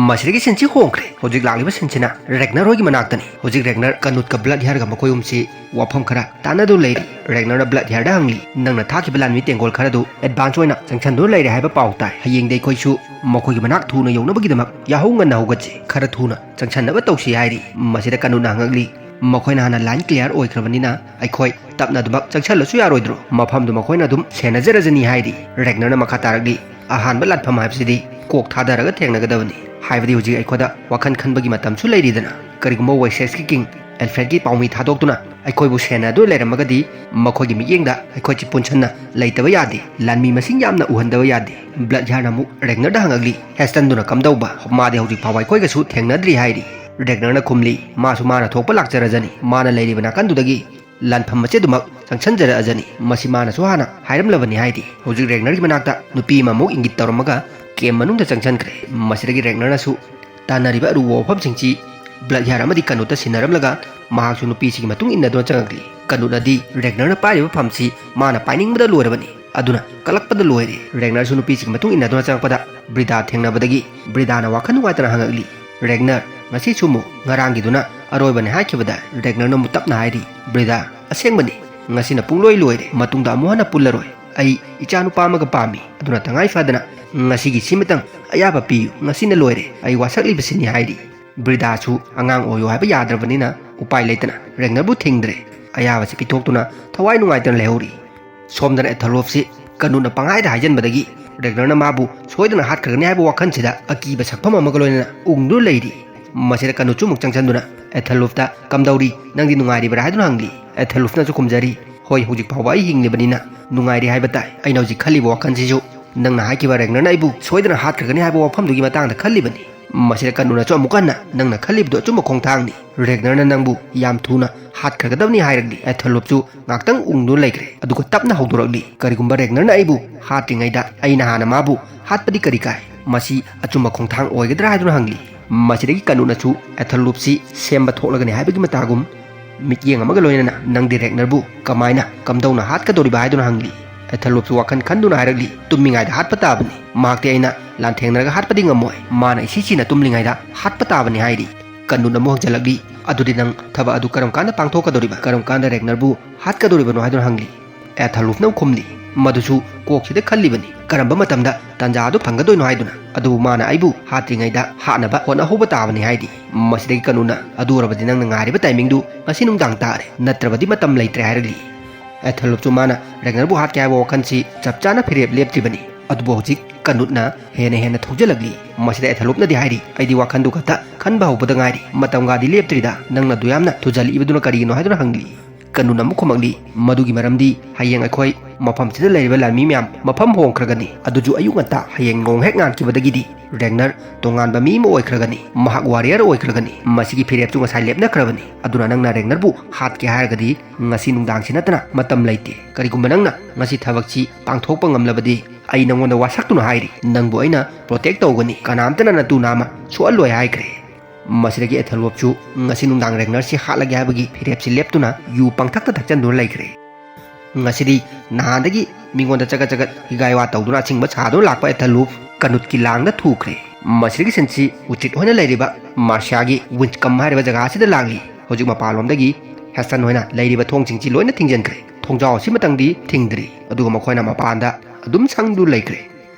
ꯃꯁꯤꯗꯒꯤ ꯁꯤꯟꯁꯤ ꯍꯣꯡꯈ꯭ꯔꯦ꯫ ꯍꯧꯖꯤꯛ ꯂꯥꯛꯂꯤꯕ ꯁꯤꯟꯁꯤꯅ ꯔꯦꯒꯅꯔ ꯍꯣꯏꯒꯤ ꯃꯅꯥꯛꯇꯅꯤ꯫ ꯍꯧꯖꯤꯛ ꯔꯦꯒꯅꯔ, ꯀꯅꯨꯠꯀ ꯕ꯭ꯂꯠ ꯍꯤꯌꯔꯒ ꯃꯈꯣꯏ ꯑꯍꯨꯝꯁꯤ ꯋꯥꯐꯝ ꯈꯔ ꯇꯥꯟꯅꯗꯨꯅ ꯂꯩꯔꯤ꯫ ꯔꯦꯒꯅꯔꯅ ꯕ꯭ꯂꯠ ꯍꯤꯌꯔꯗ ꯍꯪꯂꯤ, "ꯅꯪꯅ ꯊꯥꯈꯤꯕ ꯂꯥꯟꯃꯤ ꯇꯦꯡꯒꯣꯜ ꯈꯔꯗꯨ ꯑꯦꯗꯚꯥꯟꯁ ꯑꯣꯏꯅ ꯆꯪꯁꯤꯟꯗꯨꯅ ꯂꯩꯔꯦ ꯍꯥꯏꯕ ꯄꯥꯎ ꯇꯥꯏ꯫ ꯍꯌꯦꯡꯗꯤ ꯑꯩꯈꯣꯏꯁꯨ ꯃꯈꯣꯏꯒꯤ ꯃꯅꯥꯛ ꯊꯨꯅ ꯌꯧꯅꯕꯒꯤꯗꯃꯛ ꯌꯥꯍꯧ ꯉꯟꯅ ꯍꯧꯒꯠꯁꯤ꯫ ꯈꯔ ꯊꯨꯅ ꯆꯪꯁꯤꯟꯅꯕ ꯇꯧꯁꯤ" ꯍꯥꯏꯔꯤ꯫ ꯃꯁꯤꯗ ꯀꯅꯨꯠꯅ ꯍꯪꯉꯛꯂꯤ, "ꯃꯈꯣꯏꯅ ꯍꯥꯟꯅ ꯂꯥꯏꯟ ꯀ꯭ꯂꯤꯌꯥꯔ ꯑꯣꯏꯈ꯭ꯔꯕꯅꯤꯅ ꯑꯩꯈꯣꯏ ꯇꯞꯅ ꯑꯗꯨꯃꯛ ꯆꯪꯁꯤꯜꯂꯁꯨ ꯌꯥꯔꯣꯏꯗ꯭ꯔꯣ? ꯃꯐꯝꯗꯨ ꯃꯈꯣꯏꯅ ꯑꯗꯨꯝ ꯁꯦꯟꯅꯖꯔꯖꯅꯤ" ꯍꯥꯏꯔꯤ꯫ ꯔꯦꯒꯅꯔꯅ ꯃꯈꯥ ꯇꯥꯔꯛꯂꯤ, "ꯑꯍꯥꯟꯕ ꯂꯥꯟꯐꯝ ꯍꯥꯏꯕꯁꯤꯗꯤ ꯀꯣꯛ ꯊꯥꯗꯔꯒ ꯊꯦꯡꯅꯒꯗꯕꯅꯤ꯫ ꯍꯥꯏꯕꯗꯤ ꯍꯧꯖꯤꯛ ꯑꯩꯈꯣꯏꯗ ꯋꯥꯈꯜ ꯈꯟꯕꯒꯤ ꯃꯇꯝꯁꯨ ꯂꯩꯔꯤꯗꯅ꯫ ꯀꯔꯤꯒꯨꯝꯕ ꯋꯦꯁꯦꯁꯀꯤ ꯀꯤꯡ ꯑꯦꯜꯐ꯭ꯔꯦꯗꯀꯤ ꯄꯥꯎꯃꯤ ꯊꯥꯗꯣꯛꯇꯨꯅ ꯑꯩꯈꯣꯏꯕꯨ ꯁꯦꯟꯅꯗꯨꯅ ꯂꯩꯔꯝꯃꯒꯗꯤ ꯃꯈꯣꯏꯒꯤ ꯃꯤꯠꯌꯦꯡꯗ ꯑꯩꯈꯣꯏꯁꯤ ꯄꯨꯟꯁꯟꯅ ꯂꯩꯇꯕ ꯌꯥꯗꯦ꯫ ꯂꯥꯟꯃꯤ ꯃꯁꯤꯡ ꯌꯥꯝꯅ ꯎꯍꯟꯗꯕ ꯌꯥꯗꯦ"꯫ ꯕ꯭ꯂꯠ ꯍꯤꯌꯔꯅ ꯑꯃꯨꯛ ꯔꯦꯒꯅꯔꯗ ꯍꯪꯉꯛꯂꯤ, "ꯍꯦꯁꯇꯟꯗꯨꯅ ꯀꯝꯗꯧꯕ? ꯃꯥꯗꯤ ꯍꯧꯖꯤꯛ ꯐꯥꯎꯕ ꯑꯩꯈꯣꯏꯒꯁꯨ ꯊꯦꯡꯅꯗ꯭ꯔꯤ" ꯍꯥꯏꯔꯤ꯫ ꯔꯦꯒꯅꯔꯅ ꯈꯨꯝꯂꯤ, "ꯃꯥꯁꯨ ꯃꯥꯅ ꯊꯣꯛꯄ ꯂꯥꯛꯆꯔꯖꯅꯤ꯫ ꯃꯥꯅ ꯂꯩꯔꯤꯕ ꯅꯥꯀꯟꯗꯨꯗꯒꯤ ꯂꯥꯟꯐꯝ ꯑꯁꯤ ꯑꯗꯨꯃꯛ ꯆꯪꯁꯤꯟꯖꯔꯛꯑꯖꯅꯤ꯫ ꯃꯁꯤ ꯃꯥꯅꯁꯨ ꯍꯥꯟꯅ ꯍꯥꯏꯔꯝꯂꯕꯅꯤ" ꯍꯥꯏꯔꯤ꯫ ꯍꯧꯖꯤꯛ ꯔꯦꯒꯅꯔꯒꯤ ꯃꯅꯥꯛꯇ ꯅꯨꯄꯤ ꯑꯃꯃꯨꯛ ꯏꯪꯒꯤꯠ ꯇꯧꯔꯝꯃꯒ ꯀꯦꯝ ꯃꯅꯨꯡꯗ ꯆꯪꯁꯤꯟꯈ꯭ꯔꯦ꯫ ꯃꯁꯤꯗꯒꯤ ꯔꯦꯒꯅꯔꯅꯁꯨ ꯇꯥꯟꯅꯔꯤꯕ ꯑꯔꯨꯕ ꯋꯥꯐꯝꯁꯤꯡꯁꯤ ꯕ꯭ꯂꯠ ꯍꯤꯌꯔ ꯑꯃꯗꯤ ꯀꯅꯨꯠꯇ ꯁꯤꯟꯅꯔꯝꯂꯒ ꯃꯍꯥꯛꯁꯨ ꯅꯨꯄꯤꯁꯤꯒꯤ ꯃꯇꯨꯡ ꯏꯟꯅꯗꯨꯅ ꯆꯪꯉꯛꯂꯤ꯫ ꯀꯅꯨꯠꯅꯗꯤ ꯔꯦꯒꯅꯔꯅ ꯄꯥꯏꯔꯤꯕ ꯐꯝꯁꯤ ꯃꯥꯅ ꯄꯥꯏꯅꯤꯡꯕꯗ ꯂꯣꯏꯔꯕꯅꯤ꯫ ꯑꯗꯨꯅ ꯀꯜꯂꯛꯄꯗ ꯂꯣꯏꯔꯦ꯫ ꯔꯦꯒꯅꯔꯁꯨ ꯅꯨꯄꯤꯁꯤꯒꯤ ꯃꯇꯨꯡ ꯏꯟꯅꯗꯨꯅ ꯆꯪꯉꯛꯄꯗ ꯕ꯭ꯔꯤꯗꯥ ꯊꯦꯡꯅꯕꯗꯒꯤ ꯕ꯭ꯔꯤꯗꯥꯅ ꯋꯥꯈꯜ ꯅꯨꯡꯉꯥꯏꯇꯅ ꯍꯪꯉꯛꯂꯤ, "ꯔꯦꯒꯅꯔ, ꯉꯁꯤꯁꯨ ꯑꯃꯨꯛ ꯉꯔꯥꯡꯒꯤꯗꯨꯅ ꯑꯔꯣꯏꯕꯅꯤ ꯍꯥꯏꯈꯤꯕꯗ?" ꯔꯦꯒꯅꯔꯅ ꯑꯃꯨꯛ ꯇꯞꯅ ꯍꯥꯏꯔꯤ, "ꯕ꯭ꯔꯤꯗꯥ, ꯑꯁꯦꯡꯕꯅꯤ, ꯉꯁꯤꯅ ꯄꯨꯡꯂꯣꯏ ꯂꯣꯏꯔꯦ꯫ ꯃꯇꯨꯡꯗ ꯑꯃꯨꯛ ꯍꯟꯅ ꯄꯨꯜꯂꯔꯣꯏ꯫ ꯑꯩ ꯏꯆꯥ ꯅꯨꯄꯥ ꯑꯃꯒ ꯄꯥꯝꯃꯤ꯫ ꯑꯗꯨꯅ ꯇꯉꯥꯏ ꯐꯗꯅ ꯉꯁꯤꯒꯤ ꯁꯤꯃꯇꯪ ꯑꯌꯥꯕ ꯄꯤꯌꯨ꯫ ꯉꯁꯤꯅ ꯂꯣꯏꯔꯦ꯫ ꯑꯩ ꯋꯥꯁꯛꯂꯤꯕꯁꯤꯅꯤ" ꯍꯥꯏꯔꯤ꯫ ꯕ꯭ꯔꯤꯗꯥꯁꯨ ꯑꯉꯥꯡ ꯑꯣꯏꯌꯨ ꯍꯥꯏꯕ ꯌꯥꯗ꯭ꯔꯕꯅꯤꯅ ꯎꯄꯥꯏ ꯂꯩꯇꯅ ꯔꯦꯒꯅꯔꯕꯨ ꯊꯤꯡꯗ꯭ꯔꯦ꯫ ꯑꯌꯥꯕꯁꯤ ꯄꯤꯊꯣꯛꯇꯨꯅ ꯊꯋꯥꯏ ꯅꯨꯡꯉꯥꯏꯇꯅ ꯂꯩꯍꯧꯔꯤ꯫ ꯁꯣꯝꯗꯅ ꯑꯦꯊꯜꯋꯣꯜꯐꯁꯤ ꯀꯅꯨꯠꯅ ꯄꯪꯍꯥꯏꯗ ꯍꯥꯏꯖꯟꯕꯗꯒꯤ ꯔꯦꯒꯅꯔꯅ ꯃꯥꯕꯨ ꯁꯣꯏꯗꯅ ꯍꯥꯠꯈ꯭ꯔꯒꯅꯤ ꯍꯥꯏꯕ ꯋꯥꯈꯜꯁꯤꯗ ꯑꯀꯤꯕ ꯁꯛꯐꯝ ꯑꯃꯒ ꯂꯣꯏꯅꯅ ꯎꯪꯗꯨꯅ ꯂꯩꯔꯤ꯫ ꯃꯁꯤꯗ ꯀꯅꯨꯠꯁꯨ ꯑꯃꯨꯛ ꯆꯪꯁꯤꯟꯗꯨꯅ, "ꯑꯦꯊꯜꯋꯣꯜꯐꯇ ꯀꯝꯗꯧꯔꯤ? ꯅꯪꯗꯤ ꯅꯨꯡꯉꯥꯏꯔꯤꯕ꯭ꯔꯥ?" ꯍꯥꯏꯗꯨꯅ ꯍꯪꯂꯤ꯫ ꯑꯦꯊꯜꯋꯣꯜꯐꯅꯁꯨ ꯈꯨꯝꯖꯔꯤ, "ꯍꯣꯏ, ꯍꯧꯖꯤꯛ ꯐꯥꯎꯕ ꯑꯩ ꯍꯤꯡꯂꯤꯕꯅꯤꯅ ꯅꯨꯡꯉꯥꯏꯔꯤ ꯍꯥꯏꯕ ꯇꯥꯏ꯫ ꯑꯩꯅ ꯍꯧꯖꯤꯛ ꯈꯜꯂꯤꯕ ꯋꯥꯈꯜꯁꯤꯁꯨ ꯅꯪꯅ ꯍꯥꯏꯈꯤꯕ ꯔꯦꯒꯅꯔꯅ ꯑꯩꯕꯨ ꯁꯣꯏꯗꯅ ꯍꯥꯠꯈ꯭ꯔꯒꯅꯤ ꯍꯥꯏꯕ ꯋꯥꯐꯝꯗꯨꯒꯤ ꯃꯇꯥꯡꯗ ꯈꯜꯂꯤꯕꯅꯤ"꯫ ꯃꯁꯤꯗ ꯀꯅꯨꯠꯅꯁꯨ ꯑꯃꯨꯛ ꯍꯟꯅ, "ꯅꯪꯅ ꯈꯜꯂꯤꯕꯗꯨ ꯑꯆꯨꯝꯕ ꯈꯣꯡꯊꯥꯡꯅꯤ꯫ ꯔꯦꯒꯅꯔꯅ ꯅꯪꯕꯨ ꯌꯥꯝ ꯊꯨꯅ ꯍꯥꯠꯈ꯭ꯔꯒꯗꯕꯅꯤ ꯍꯥꯏꯔꯛꯂꯤ꯫ ꯑꯦꯊꯂꯣꯞꯁꯨ ꯉꯥꯛꯇꯪ ꯎꯪꯗꯨꯅ ꯂꯩꯈ꯭ꯔꯦ, ꯑꯗꯨꯒ ꯇꯞꯅ ꯍꯧꯗꯣꯔꯛꯂꯤ, "ꯀꯔꯤꯒꯨꯝꯕ ꯔꯦꯒꯅꯔꯅ ꯑꯩꯕꯨ ꯍꯥꯠꯇ꯭ꯔꯤꯉꯩꯗ ꯑꯩꯅ ꯍꯥꯟꯅ ꯃꯥꯕꯨ ꯍꯥꯠꯄꯗꯤ ꯀꯔꯤ ꯀꯥꯏ? ꯃꯁꯤ ꯑꯆꯨꯝꯕ ꯈꯣꯡꯊꯥꯡ ꯑꯣꯏꯒꯗ꯭ꯔꯥ?" ꯍꯥꯏꯗꯨꯅ ꯍꯪꯂꯤ꯫ ꯃꯁꯤꯗꯒꯤ ꯀꯅꯨꯠꯅꯁꯨ ꯑꯦꯊꯂꯣꯞꯁꯤ ꯁꯦꯝꯕ ꯊꯣꯛꯂꯒꯅꯤ ꯍꯥꯏꯕꯒꯤ ꯃꯇꯥꯒꯨꯝ ꯃꯤꯠꯌꯦꯡ ꯑꯃꯒ ꯂꯣꯏꯅꯅ, "ꯅꯪꯗꯤ ꯔꯦꯒꯅꯔꯕꯨ ꯀꯃꯥꯏꯅ, ꯀꯝꯗꯧꯅ ꯍꯥꯠꯀꯗꯧꯔꯤꯕ?" ꯍꯥꯏꯗꯨꯅ ꯍꯪꯂꯤ꯫ ꯑꯦꯊꯂꯣꯞꯁꯨ ꯋꯥꯈꯜ ꯈꯟꯗꯨꯅ ꯍꯥꯏꯔꯛꯂꯤ, "ꯇꯨꯝꯃꯤꯉꯩꯗ ꯍꯥꯠꯄ ꯇꯥꯕꯅꯤ꯫ ꯃꯍꯥꯛꯇꯤ ꯑꯩꯅ ꯂꯥꯟꯊꯦꯡꯅꯔꯒ ꯍꯥꯠꯄꯗꯤ ꯉꯝꯃꯣꯏ꯫ ꯃꯥꯅ ꯏꯁꯤ ꯁꯤꯅ ꯇꯨꯝꯂꯤꯉꯩꯗ ꯍꯥꯠꯄ ꯇꯥꯕꯅꯤ" ꯍꯥꯏꯔꯤ꯫ ꯀꯅꯨꯠꯅ ꯑꯃꯨꯛ ꯍꯪꯖꯜꯂꯛꯂꯤ, "ꯑꯗꯨꯗꯤ ꯅꯪ ꯊꯕꯛ ꯑꯗꯨ ꯀꯔꯝ ꯀꯥꯟꯗ ꯄꯥꯡꯊꯣꯛꯀꯗꯧꯔꯤꯕ? ꯀꯔꯝ ꯀꯥꯟꯗ ꯔꯦꯒꯅꯔꯕꯨ ꯍꯥꯠꯀꯗꯧꯔꯤꯕꯅꯣ?" ꯍꯥꯏꯗꯨꯅ ꯍꯪꯂꯤ꯫ ꯑꯦꯊꯂꯨꯐꯅ ꯑꯃꯨꯛ ꯈꯨꯝꯂꯤ, "ꯃꯗꯨꯁꯨ ꯀꯣꯛꯁꯤꯗ ꯈꯜꯂꯤꯕꯅꯤ, ꯀꯔꯝꯕ ꯃꯇꯝꯗ ꯇꯥꯟꯖꯥ ꯑꯗꯨ ꯐꯪꯒꯗꯣꯏꯅꯣ ꯍꯥꯏꯗꯨꯅ꯫ ꯑꯗꯨꯕꯨ ꯃꯥꯅ ꯑꯩꯕꯨ ꯍꯥꯠꯇ꯭ꯔꯤꯉꯩꯗ ꯍꯥꯠꯅꯕ ꯍꯣꯠꯅꯍꯧꯕ ꯇꯥꯕꯅꯤ" ꯍꯥꯏꯔꯤ꯫ ꯃꯁꯤꯗꯒꯤ ꯀꯅꯨꯠꯅ, "ꯑꯗꯨ ꯑꯣꯏꯔꯕꯗꯤ ꯅꯪꯅ ꯉꯥꯏꯔꯤꯕ ꯇꯥꯏꯃꯤꯡꯗꯨ ꯉꯁꯤ ꯅꯨꯡꯗꯥꯡ ꯇꯥꯔꯦ, ꯅꯠꯇ꯭ꯔꯕꯗꯤ ꯃꯇꯝ ꯂꯩꯇ꯭ꯔꯦ" ꯍꯥꯏꯔꯛꯂꯤ꯫ ꯑꯦꯊꯂꯨꯐꯁꯨ ꯃꯥꯅ ꯔꯦꯒꯅꯔꯕꯨ ꯍꯥꯠꯀꯦ ꯍꯥꯏꯕ ꯋꯥꯈꯜꯁꯤ ꯆꯞ ꯆꯥꯅ ꯐꯤꯔꯦꯞ ꯂꯦꯞꯇ꯭ꯔꯤꯕꯅꯤ꯫ ꯑꯗꯨꯕꯨ ꯍꯧꯖꯤꯛ ꯀꯅꯨꯠꯅ ꯍꯦꯟꯅ ꯍꯦꯟꯅ ꯊꯧꯖꯜꯂꯛꯂꯤ꯫ ꯃꯁꯤꯗ ꯑꯦꯊꯂꯨꯐꯅꯗꯤ ꯍꯥꯏꯔꯤ, "ꯑꯩꯗꯤ ꯋꯥꯈꯜꯗꯨ ꯈꯛꯇ ꯈꯟꯕ ꯍꯧꯕꯗ ꯉꯥꯏꯔꯤ, ꯃꯇꯝꯒꯗꯤ ꯂꯦꯞꯇ꯭ꯔꯤꯗ, ꯅꯪꯅ ꯑꯗꯨ ꯌꯥꯝꯅ ꯊꯨꯖꯜꯂꯛꯏꯕꯗꯨꯅ ꯀꯔꯤꯒꯤꯅꯣ?" ꯍꯥꯏꯗꯨꯅ ꯍꯪꯂꯤ꯫ ꯀꯅꯨꯠꯅ ꯑꯃꯨꯛ ꯈꯨꯝꯃꯛꯂꯤ, "ꯃꯗꯨꯒꯤ ꯃꯔꯝꯗꯤ ꯍꯌꯦꯡ ꯑꯩꯈꯣꯏ ꯃꯐꯝꯁꯤꯗ ꯂꯩꯔꯤꯕ ꯂꯥꯟꯃꯤ ꯃꯌꯥꯝ ꯃꯐꯝ ꯍꯣꯡꯈ꯭ꯔꯒꯅꯤ꯫ ꯑꯗꯨꯁꯨ ꯑꯌꯨꯛ ꯉꯟꯇꯥ ꯍꯌꯦꯡ ꯅꯣꯡ ꯍꯦꯛ ꯉꯥꯟꯈꯤꯕꯗꯒꯤꯗꯤ ꯔꯦꯒꯅꯔ ꯇꯣꯉꯥꯟꯕ ꯃꯤ ꯑꯃ ꯑꯣꯏꯈ꯭ꯔꯒꯅꯤ꯫ ꯃꯍꯥꯛ ꯋꯥꯔꯤꯌꯔ ꯑꯣꯏꯈ꯭ꯔꯒꯅꯤ꯫ ꯃꯁꯤꯒꯤ ꯐꯤꯔꯦꯞꯁꯨ ꯉꯁꯥꯏ ꯂꯦꯞꯅꯈ꯭ꯔꯕꯅꯤ꯫ ꯑꯗꯨꯅ ꯅꯪꯅ ꯔꯦꯒꯅꯔꯕꯨ ꯍꯥꯠꯀꯦ ꯍꯥꯏꯔꯒꯗꯤ ꯉꯁꯤ ꯅꯨꯡꯗꯥꯡꯁꯤ ꯅꯠꯇꯅ ꯃꯇꯝ ꯂꯩꯇꯦ꯫ ꯀꯔꯤꯒꯨꯝꯕ ꯅꯪꯅ ꯉꯁꯤ ꯊꯕꯛꯁꯤ ꯄꯥꯡꯊꯣꯛꯄ ꯉꯝꯂꯕꯗꯤ ꯑꯩ ꯅꯪꯉꯣꯟꯗ ꯋꯥꯁꯛꯇꯨꯅ ꯍꯥꯏꯔꯤ, ꯅꯪꯕꯨ ꯑꯩꯅ ꯄ꯭ꯔꯣꯇꯦꯛ ꯇꯧꯒꯅꯤ, ꯀꯅꯥꯝꯇꯅ ꯅꯇꯨ ꯅꯥꯝꯃ ꯁꯣꯛꯍꯜꯂꯣꯏ" ꯍꯥꯏꯈ꯭ꯔꯦ꯫ ꯃꯁꯤꯗꯒꯤ ꯑꯦꯊꯂꯣꯞꯁꯨ ꯉꯁꯤ ꯅꯨꯡꯗꯥꯡ ꯔꯦꯒꯅꯔꯁꯤ ꯍꯥꯠꯂꯒꯦ ꯍꯥꯏꯕꯒꯤ ꯐꯤꯔꯦꯞꯁꯤ ꯂꯦꯞꯇꯨꯅ ꯌꯨ ꯄꯪꯊꯛꯇ ꯊꯛꯆꯟꯗꯨꯅ ꯂꯩꯈ꯭ꯔꯦ꯫ ꯉꯁꯤꯗꯤ ꯅꯍꯥꯟꯗꯒꯤ ꯃꯤꯉꯣꯟꯗ ꯆꯒꯠ ꯆꯒꯠ ꯍꯤꯒꯥꯏ ꯋꯥ ꯇꯧꯗꯨꯅ ꯑꯁꯤꯡꯕ ꯁꯥꯗꯨꯅ ꯂꯥꯛꯄ ꯑꯦꯊꯂꯨꯞ ꯀꯅꯨꯠꯀꯤ ꯂꯥꯡꯗ ꯊꯨꯈ꯭ꯔꯦ꯫ ꯃꯁꯤꯗꯒꯤ ꯁꯤꯟꯁꯤ ꯎꯆꯤꯠ ꯍꯣꯏꯅ ꯂꯩꯔꯤꯕ ꯃꯥꯔꯁꯤꯌꯥꯒꯤ ꯋꯤꯟꯁꯀꯝ ꯍꯥꯏꯔꯤꯕ ꯖꯒꯥ ꯑꯁꯤꯗ ꯂꯥꯛꯂꯤ꯫ ꯍꯧꯖꯤꯛ ꯃꯄꯥꯟꯂꯣꯝꯗꯒꯤ ꯍꯦꯁꯇꯟ ꯍꯣꯏꯅ ꯂꯩꯔꯤꯕ ꯊꯣꯡꯁꯤꯡꯁꯤ ꯂꯣꯏꯅ ꯊꯤꯡꯖꯤꯟꯈ꯭ꯔꯦ꯫ ꯊꯣꯡꯖꯥꯎ ꯑꯁꯤꯃꯇꯪꯗꯤ ꯊꯤꯡꯗ꯭ꯔꯤ꯫ ꯑꯗꯨꯒ ꯃꯈꯣꯏꯅ ꯃꯄꯥꯟꯗ ꯑꯗꯨꯝ ꯁꯪꯗꯨ ꯂꯩꯈ꯭ꯔꯦ꯫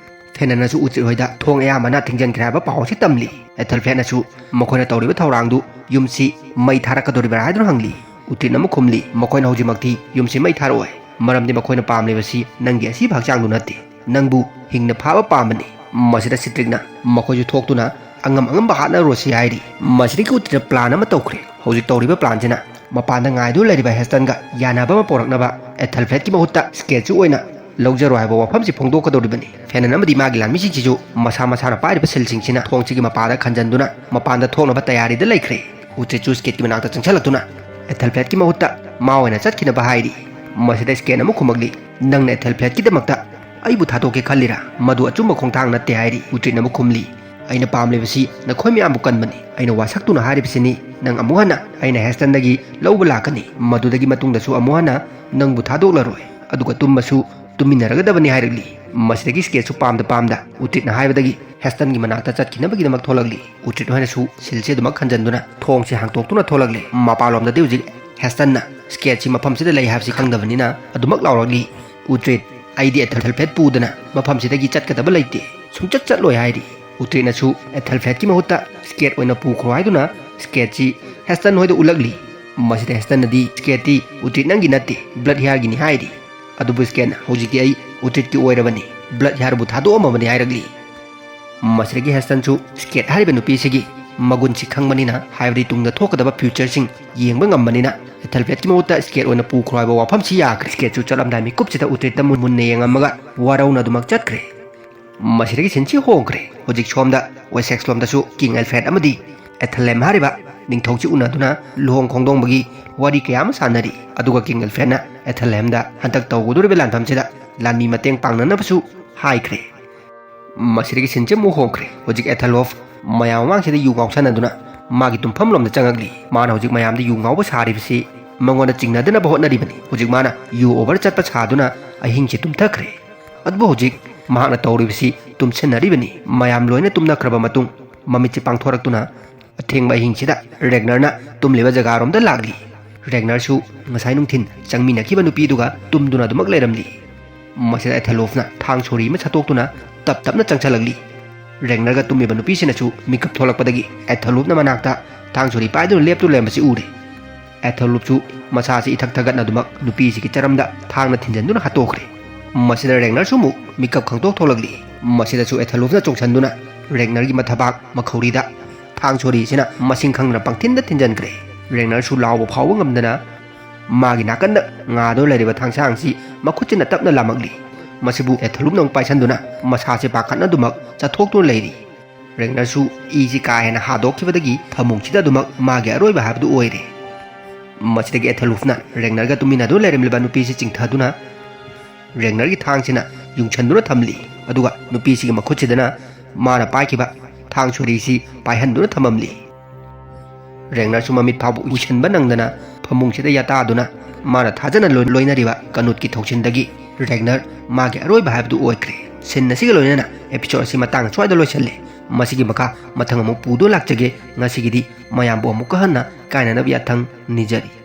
ꯐꯦꯅꯟꯅꯁꯨ ꯎꯆꯤꯠ ꯍꯣꯏꯗ ꯊꯣꯡ ꯑꯌꯥꯝꯕꯅ ꯊꯤꯡꯖꯤꯟꯈ꯭ꯔꯦ ꯍꯥꯏꯕ ꯄꯥꯎ ꯑꯁꯤ ꯇꯝꯂꯤ꯫ ꯑꯦꯊꯜꯐ꯭ꯔꯦꯗꯅꯁꯨ ꯃꯈꯣꯏꯅ ꯇꯧꯔꯤꯕ ꯊꯧꯔꯥꯡꯗꯨ ꯌꯨꯝꯁꯤ ꯃꯩ ꯊꯥꯔꯛꯀꯗꯧꯔꯤꯕ꯭ꯔꯥ ꯍꯥꯏꯗꯨꯅ ꯍꯪꯂꯤ꯫ ꯎꯇ꯭ꯔꯤꯠꯅ ꯑꯃꯨꯛ ꯈꯨꯝꯂꯤ, "ꯃꯈꯣꯏꯅ ꯍꯧꯖꯤꯛꯃꯛꯇꯤ ꯌꯨꯝꯁꯤ ꯃꯩ ꯊꯥꯔꯛꯑꯣꯏ, ꯃꯔꯝꯗꯤ ꯃꯈꯣꯏꯅ ꯄꯥꯝꯂꯤꯕꯁꯤ ꯅꯪꯒꯤ ꯑꯁꯤꯕ ꯍꯛꯆꯥꯡꯗꯨ ꯅꯠꯇꯦ, ꯅꯪꯕꯨ ꯍꯤꯡꯅ ꯐꯥꯕ ꯄꯥꯝꯕꯅꯤ꯫" ꯃꯁꯤꯗ ꯁꯤꯇ꯭ꯔꯤꯛꯅ ꯃꯈꯣꯏꯁꯨ ꯊꯣꯛꯇꯨꯅ ꯑꯉꯝ ꯑꯉꯝꯕ ꯍꯥꯠꯅꯔꯨꯔꯁꯤ ꯍꯥꯏꯔꯤ꯫ ꯃꯁꯤꯗꯒꯤ ꯎꯇ꯭ꯔꯤꯠꯅ ꯄ꯭ꯂꯥꯟ ꯑꯃ ꯇꯧꯈ꯭ꯔꯦ꯫ ꯍꯧꯖꯤꯛ ꯇꯧꯔꯤꯕ ꯄ꯭ꯂꯥꯟꯁꯤꯅ ꯃꯄꯥꯟꯗ ꯉꯥꯏꯗꯨꯅ ꯂꯩꯔꯤꯕ ꯍꯦꯁꯇꯟꯒ ꯌꯥꯅꯕ ꯑꯃ ꯄꯣꯔꯛꯅꯕ ꯑꯦꯊꯜꯐ꯭ꯔꯦꯗꯀꯤ ꯃꯍꯨꯠꯇ ꯁ꯭ꯀꯦꯠꯁꯨ ꯑꯣꯏꯅ ꯂꯧꯖꯔꯣ ꯍꯥꯏꯕ ꯋꯥꯐꯝꯁꯤ ꯐꯣꯡꯗꯣꯛꯀꯗꯧꯔꯤꯕꯅꯤ꯫ ꯐꯦꯅꯟ ꯑꯃꯗꯤ ꯃꯥꯒꯤ ꯂꯥꯟꯃꯤꯁꯤꯡꯁꯤꯁꯨ ꯃꯁꯥ ꯃꯁꯥꯅ ꯄꯥꯏꯔꯤꯕ ꯁꯤꯜꯁꯤꯡꯁꯤꯅ ꯊꯣꯡꯁꯤꯒꯤ ꯃꯄꯥꯗ ꯈꯟꯖꯟꯗꯨꯅ ꯃꯄꯥꯟꯗ ꯊꯣꯛꯅꯕ ꯇꯌꯥꯔꯤꯗ ꯂꯩꯈ꯭ꯔꯦ꯫ ꯎꯆꯤꯠꯁꯨ ꯁ꯭ꯀꯦꯠꯀꯤ ꯃꯅꯥꯛꯇ ꯆꯪꯁꯤꯜꯂꯛꯇꯨꯅ, ꯑꯦꯊꯦꯜꯐ꯭ꯂꯦꯠꯀꯤ ꯃꯍꯨꯠꯇ ꯃꯥ ꯑꯣꯏꯅ ꯆꯠꯈꯤꯅꯕ ꯍꯥꯏꯔꯤ꯫ ꯃꯁꯤꯗ ꯁ꯭ꯀꯦꯠꯅ ꯑꯃꯨꯛ ꯈꯨꯝꯃꯛꯂꯤ, "ꯅꯪꯅ ꯑꯦꯊꯦꯜꯐ꯭ꯂꯦꯠꯀꯤꯗꯃꯛꯇ ꯑꯩꯕꯨ ꯊꯥꯗꯣꯛꯀꯦ ꯈꯜꯂꯤꯔꯥ? ꯃꯗꯨ ꯑꯆꯨꯝꯕ ꯈꯣꯡꯊꯥꯡ ꯅꯠꯇꯦ" ꯍꯥꯏꯔꯤ꯫ ꯎꯇ꯭ꯔꯤꯠꯅ ꯑꯃꯨꯛ ꯈꯨꯝꯂꯤ, "ꯑꯩꯅ ꯄꯥꯝꯂꯤꯕꯁꯤ ꯅꯈꯣꯏ ꯃꯌꯥꯝꯕꯨ ꯀꯟꯕꯅꯤ꯫ ꯑꯩꯅ ꯋꯥꯁꯛꯇꯨꯅ ꯍꯥꯏꯔꯤꯕꯁꯤꯅꯤ, ꯅꯪ ꯑꯃꯨꯛ ꯍꯟꯅ ꯑꯩꯅ ꯍꯦꯁꯇꯟꯗꯒꯤ ꯂꯧꯕ ꯂꯥꯛꯀꯅꯤ꯫ ꯃꯗꯨꯗꯒꯤ ꯃꯇꯨꯡꯗꯁꯨ ꯑꯃꯨꯛ ꯍꯟꯅ ꯅꯪꯕꯨ ꯊꯥꯗꯣꯛꯂꯔꯣꯏ꯫ ꯑꯗꯨꯒ ꯇꯨꯝꯕꯁꯨ ꯇꯨꯝꯃꯤꯟꯅꯔꯒꯗꯕꯅꯤ" ꯍꯥꯏꯔꯛꯂꯤ꯫ ꯃꯁꯤꯗꯒꯤ ꯁ꯭ꯀꯦꯠꯁꯨ ꯄꯥꯝꯗ ꯄꯥꯝꯗ ꯎꯇ꯭ꯔꯤꯠꯅ ꯍꯥꯏꯕꯗꯒꯤ ꯍꯦꯁꯇꯟꯒꯤ ꯃꯅꯥꯛꯇ ꯆꯠꯈꯤꯅꯕꯒꯤꯗꯃꯛ ꯊꯣꯛꯂꯛꯂꯤ꯫ ꯎꯇ꯭ꯔꯤꯠ ꯍꯣꯏꯅꯁꯨ ꯁꯤꯜꯁꯦ ꯑꯗꯨꯃꯛ ꯈꯟꯖꯟꯗꯨꯅ ꯊꯣꯡꯁꯦ ꯍꯥꯡꯇꯣꯛꯇꯨꯅ ꯊꯣꯛꯂꯛꯂꯦ꯫ ꯃꯄꯥꯟꯂꯣꯝꯗꯗꯤ ꯍꯧꯖꯤꯛ ꯍꯦꯁꯇꯟꯅ ꯁ꯭ꯀꯦꯠꯁꯤ ꯃꯐꯝꯁꯤꯗ ꯂꯩ ꯍꯥꯏꯕꯁꯤ ꯈꯪꯗꯕꯅꯤꯅ ꯑꯗꯨꯃꯛ ꯂꯥꯎꯔꯛꯂꯤ, "ꯎꯇ꯭ꯔꯤꯠ, ꯑꯩꯗꯤ ꯑꯦꯊꯦꯜꯐ꯭ꯂꯦꯠ ꯄꯨꯗꯅ ꯃꯐꯝꯁꯤꯗꯒꯤ ꯆꯠꯀꯗꯕ ꯂꯩꯇꯦ, ꯁꯨꯡꯆꯠ ꯆꯠꯂꯣꯏ" ꯍꯥꯏꯔꯤ꯫ ꯎꯇ꯭ꯔꯤꯠꯅꯁꯨ ꯑꯦꯊꯦꯜꯐ꯭ꯂꯦꯠꯀꯤ ꯃꯍꯨꯠꯇ ꯁ꯭ꯀꯦꯠ ꯑꯣꯏꯅ ꯄꯨꯈ꯭ꯔꯣ ꯍꯥꯏꯗꯨꯅ ꯁ꯭ꯀꯦꯠꯁꯤ ꯍꯦꯁꯇꯟ ꯍꯣꯏꯗ ꯎꯠꯂꯛꯂꯤ꯫ ꯃꯁꯤꯗ ꯍꯦꯁꯇꯟꯅꯗꯤ, "ꯁ꯭ꯀꯦꯠꯇꯤ ꯎꯇ꯭ꯔꯤꯠ ꯅꯪꯒꯤ ꯅꯠꯇꯦ, ꯕ꯭ꯂꯠ ꯍꯤꯌꯥꯔꯒꯤꯅꯤ" ꯍꯥꯏꯔꯤ꯫ ꯑꯗꯨꯕꯨ ꯁ꯭ꯀꯦꯠꯅ, "ꯍꯧꯖꯤꯛꯇꯤ ꯑꯩ ꯎꯇ꯭ꯔꯤꯠꯀꯤ ꯑꯣꯏꯔꯕꯅꯤ, ꯕ꯭ꯂꯠ ꯍꯤꯌꯥꯔꯕꯨ ꯊꯥꯗꯣꯛꯑꯝꯃꯕꯅꯤ" ꯍꯥꯏꯔꯛꯂꯤ꯫ ꯃꯁꯤꯗꯒꯤ ꯍꯦꯁꯇꯟꯁꯨ ꯁ꯭ꯀꯦꯠ ꯍꯥꯏꯔꯤꯕ ꯅꯨꯄꯤꯁꯤꯒꯤ ꯃꯒꯨꯟꯁꯤ ꯈꯪꯕꯅꯤꯅ, ꯍꯥꯏꯕꯗꯤ ꯇꯨꯡꯗ ꯊꯣꯛꯀꯗꯕ ꯐ꯭ꯌꯨꯆꯔꯁꯤꯡ ꯌꯦꯡꯕ ꯉꯝꯕꯅꯤꯅ, ꯑꯦꯊꯦꯜꯐ꯭ꯂꯦꯠꯀꯤ ꯃꯍꯨꯠꯇ ꯁ꯭ꯀꯦꯠ ꯑꯣꯏꯅ ꯄꯨꯈ꯭ꯔꯣ ꯍꯥꯏꯕ ꯋꯥꯐꯝꯁꯤ ꯌꯥꯈ꯭ꯔꯦ꯫ ꯁ꯭ꯀꯦꯠꯁꯨ ꯆꯠꯂꯝꯗꯥꯏ ꯃꯤꯀꯨꯞꯁꯤꯗ ꯎꯇ꯭ꯔꯤꯠꯇ ꯃꯨꯟ ꯃꯨꯟꯅ ꯌꯦꯡꯉꯝꯃꯒ ꯋꯥꯔꯧꯅ ꯑꯗꯨꯃꯛ ꯆꯠꯈ꯭ꯔꯦ꯫ ꯃꯁꯤꯗꯒꯤ ꯁꯤꯟꯁꯤ ꯍꯣꯡꯈ꯭ꯔꯦ꯫ ꯍꯧꯖꯤꯛ ꯁꯣꯝꯗ ꯋꯦꯁꯦꯛꯁ ꯂꯣꯝꯗꯁꯨ ꯀꯤꯡ ꯑꯦꯜꯐ꯭ꯔꯦꯗ ꯑꯃꯗꯤ ꯑꯦꯊꯦꯜꯍꯦꯝ ꯍꯥꯏꯔꯤꯕ ꯅꯤꯡꯊꯧꯁꯤ ꯎꯅꯗꯨꯅ ꯂꯨꯍꯣꯡ ꯈꯣꯡꯗꯣꯡꯕꯒꯤ ꯋꯥꯔꯤ ꯀꯌꯥ ꯑꯃ ꯁꯥꯟꯅꯔꯤ꯫ ꯑꯗꯨꯒ ꯀꯤꯡ ꯑꯦꯜꯐ꯭ꯔꯦꯗꯅ ꯑꯦꯊꯦꯜꯍꯦꯝꯗ ꯍꯟꯗꯛ ꯇꯧꯒꯗꯧꯔꯤꯕ ꯂꯥꯟꯐꯝꯁꯤꯗ ꯂꯥꯟꯃꯤ ꯃꯇꯦꯡ ꯄꯥꯡꯅꯅꯕꯁꯨ ꯍꯥꯏꯈ꯭ꯔꯦ꯫ ꯃꯁꯤꯗꯒꯤ ꯁꯤꯟꯁꯦ ꯑꯃꯨꯛ ꯍꯣꯡꯈ꯭ꯔꯦ꯫ ꯍꯧꯖꯤꯛ ꯑꯦꯊꯦꯜꯍꯣꯐ ꯃꯌꯥꯝ ꯃꯃꯥꯡꯁꯤꯗ ꯌꯨ ꯉꯥꯎꯁꯟꯅꯗꯨꯅ ꯃꯥꯒꯤ ꯇꯨꯝꯐꯝ ꯂꯣꯝꯗ ꯆꯪꯉꯛꯂꯤ꯫ ꯃꯥꯅ ꯍꯧꯖꯤꯛ ꯃꯌꯥꯝꯗ ꯌꯨ ꯉꯥꯎꯕ ꯁꯥꯔꯤꯕꯁꯤ ꯃꯉꯣꯟꯗ ꯆꯤꯡꯅꯗꯅꯕ ꯍꯣꯠꯅꯔꯤꯕꯅꯤ꯫ ꯍꯧꯖꯤꯛ ꯃꯥꯅ ꯌꯨ ꯑꯣꯚꯔ ꯆꯠꯄ ꯁꯥꯗꯨꯅ ꯑꯍꯤꯡꯁꯤ ꯇꯨꯝꯊꯈ꯭ꯔꯦ꯫ ꯑꯗꯨꯕꯨ ꯍꯧꯖꯤꯛ ꯃꯍꯥꯛꯅ ꯇꯧꯔꯤꯕꯁꯤ ꯇꯨꯝꯁꯤꯟꯅꯔꯤꯕꯅꯤ꯫ ꯃꯌꯥꯝ ꯂꯣꯏꯅ ꯇꯨꯝꯅꯈ꯭ꯔꯕ ꯃꯇꯨꯡ ꯃꯃꯤꯠꯁꯤ ꯄꯥꯡꯊꯣꯔꯛꯇꯨꯅ ꯑꯊꯦꯡꯕ ꯑꯍꯤꯡꯁꯤꯗ ꯔꯦꯒꯅꯔꯅ ꯇꯨꯝꯂꯤꯕ ꯖꯒꯥꯔꯣꯝꯗ ꯂꯥꯛꯂꯤ꯫ ꯔꯦꯒꯅꯔꯁꯨ ꯉꯁꯥꯏ ꯅꯨꯡꯊꯤꯟ ꯆꯪꯃꯤꯟꯅꯈꯤꯕ ꯅꯨꯄꯤꯗꯨꯒ ꯇꯨꯝꯗꯨꯅ ꯑꯗꯨꯃꯛ ꯂꯩꯔꯝꯂꯤ꯫ ꯃꯁꯤꯗ ꯑꯦꯊꯦꯜꯍꯣꯐꯅ ꯊꯥꯡ ꯁꯣꯔꯤ ꯑꯃ ꯁꯠꯇꯣꯛꯇꯨꯅ ꯇꯞ ꯇꯞꯅ ꯆꯪꯁꯤꯜꯂꯛꯂꯤ꯫ ꯔꯦꯒꯅꯔꯒ ꯇꯨꯝꯃꯤꯕ ꯅꯨꯄꯤꯁꯤꯅꯁꯨ ꯃꯤꯀꯞ ꯊꯣꯛꯂꯛꯄꯗꯒꯤ ꯑꯦꯊꯦꯜꯍꯣꯐꯅ ꯃꯅꯥꯛꯇ ꯊꯥꯡ ꯁꯣꯔꯤ ꯄꯥꯏꯗꯨꯅ ꯂꯦꯞꯇꯨꯅ ꯂꯩꯔꯝꯕꯁꯤ ꯎꯔꯦ꯫ ꯑꯦꯊꯦꯜꯍꯣꯐꯁꯨ ꯃꯁꯥꯁꯤ ꯏꯊꯛ ꯊꯛꯒꯠꯅꯗꯨꯃꯛ ꯅꯨꯄꯤꯁꯤꯒꯤ ꯆꯔꯝꯗ ꯊꯥꯡꯅ ꯊꯤꯟꯖꯤꯟꯗꯨꯅ ꯍꯥꯠꯇꯣꯛꯈ꯭ꯔꯦ꯫ ꯃꯁꯤꯗ ꯔꯦꯒꯅꯔꯁꯨ ꯑꯃꯨꯛ ꯃꯤꯀꯞ ꯈꯪꯊꯣꯛ ꯊꯣꯛꯂꯛꯂꯤ꯫ ꯃꯁꯤꯗꯁꯨ ꯑꯦꯊꯦꯜꯍꯣꯐꯅ ꯆꯣꯡꯁꯤꯟꯗꯨꯅ ꯔꯦꯒꯅꯔꯒꯤ ꯃꯊꯕꯥꯛ ꯃꯈꯧꯔꯤꯗ ꯊꯥꯡ ꯁꯣꯔꯤꯁꯤꯅ ꯃꯁꯤꯡ ꯈꯪꯗꯅ ꯄꯪꯊꯤꯟꯗ ꯊꯤꯟꯖꯤꯟꯈ꯭ꯔꯦ꯫ ꯔꯦꯒꯅꯔꯁꯨ ꯂꯥꯎꯕ ꯐꯥꯎꯕ ꯉꯝꯗꯅ ꯃꯥꯒꯤ ꯅꯥꯀꯟꯗ ꯉꯥꯗꯨꯅ ꯂꯩꯔꯤꯕ ꯊꯥꯡꯁꯥꯡꯁꯤ ꯃꯈꯨꯠꯁꯤꯅ ꯇꯞꯅ ꯂꯥꯝꯃꯛꯂꯤ꯫ ꯃꯁꯤꯕꯨ ꯑꯦꯊꯦꯜꯍꯣꯐꯅ ꯑꯃꯨꯛ ꯄꯥꯏꯁꯟꯗꯨꯅ ꯃꯁꯥꯁꯦ ꯄꯥꯈꯠꯅꯗꯨꯃꯛ ꯆꯠꯊꯣꯛꯇꯨꯅ ꯂꯩꯔꯤ꯫ ꯔꯦꯒꯅꯔꯁꯨ ꯏꯁꯤ ꯀꯥ ꯍꯦꯟꯅ ꯍꯥꯗꯣꯛꯈꯤꯕꯗꯒꯤ ꯐꯃꯨꯡꯁꯤꯗ ꯑꯗꯨꯃꯛ ꯃꯥꯒꯤ ꯑꯔꯣꯏꯕ ꯍꯥꯏꯕꯗꯨ ꯑꯣꯏꯔꯦ꯫ ꯃꯁꯤꯗꯒꯤ ꯑꯦꯊꯦꯂꯨꯐꯅ ꯔꯦꯒꯅꯔꯒ ꯇꯨꯃꯤꯟꯅꯗꯨꯅ ꯂꯩꯔꯝꯂꯤꯕ ꯅꯨꯄꯤꯁꯤ ꯆꯤꯡꯊꯗꯨꯅ ꯔꯦꯒꯅꯔꯒꯤ ꯊꯥꯡꯁꯤꯅ ꯌꯨꯡꯁꯟꯗꯨꯅ ꯊꯝꯂꯤ꯫ ꯑꯗꯨꯒ ꯅꯨꯄꯤꯁꯤꯒꯤ ꯃꯈꯨꯠꯁꯤꯗꯅ ꯃꯥꯅ ꯄꯥꯏꯈꯤꯕ ꯊꯥꯡ ꯁꯣꯔꯤꯁꯤ ꯄꯥꯏꯍꯟꯗꯨꯅ ꯊꯝꯃꯝꯂꯤ꯫ ꯔꯦꯒꯅꯔꯁꯨ ꯃꯃꯤꯠ ꯐꯥꯎꯕ ꯎꯏꯁꯟꯕ ꯅꯪꯗꯅ ꯐꯃꯨꯡꯁꯤꯗ ꯌꯥꯇꯥꯗꯨꯅ ꯃꯥꯅ ꯊꯥꯖꯅ ꯂꯣꯏ-, ꯂꯣꯏꯅꯔꯤꯕ ꯀꯅꯨꯠꯀꯤ ꯊꯧꯁꯤꯟꯗꯒꯤ ꯔꯦꯒꯅꯔ ꯃꯥꯒꯤ ꯑꯔꯣꯏꯕ ꯍꯥꯏꯕꯗꯨ ꯑꯣꯏꯈ꯭ꯔꯦ꯫ ꯁꯤꯟ ꯑꯁꯤꯒ ꯂꯣꯏꯅꯅ episode ꯑꯁꯤ ꯃꯇꯥꯡ ꯁ꯭ꯋꯥꯏꯗ ꯂꯣꯏꯁꯜꯂꯦ꯫ ꯃꯁꯤꯒꯤ ꯃꯈꯥ ꯃꯊꯪ ꯑꯃꯨꯛ ꯄꯨꯗꯨꯅ ꯂꯥꯛꯆꯒꯦ꯫ ꯉꯁꯤꯒꯤꯗꯤ ꯃꯌꯥꯝꯕꯨ ꯑꯃꯨꯛꯀ ꯍꯟꯅ ꯀꯥꯏꯅꯅꯕ ꯌꯥꯊꯪ ꯅꯤꯖꯔꯤ꯫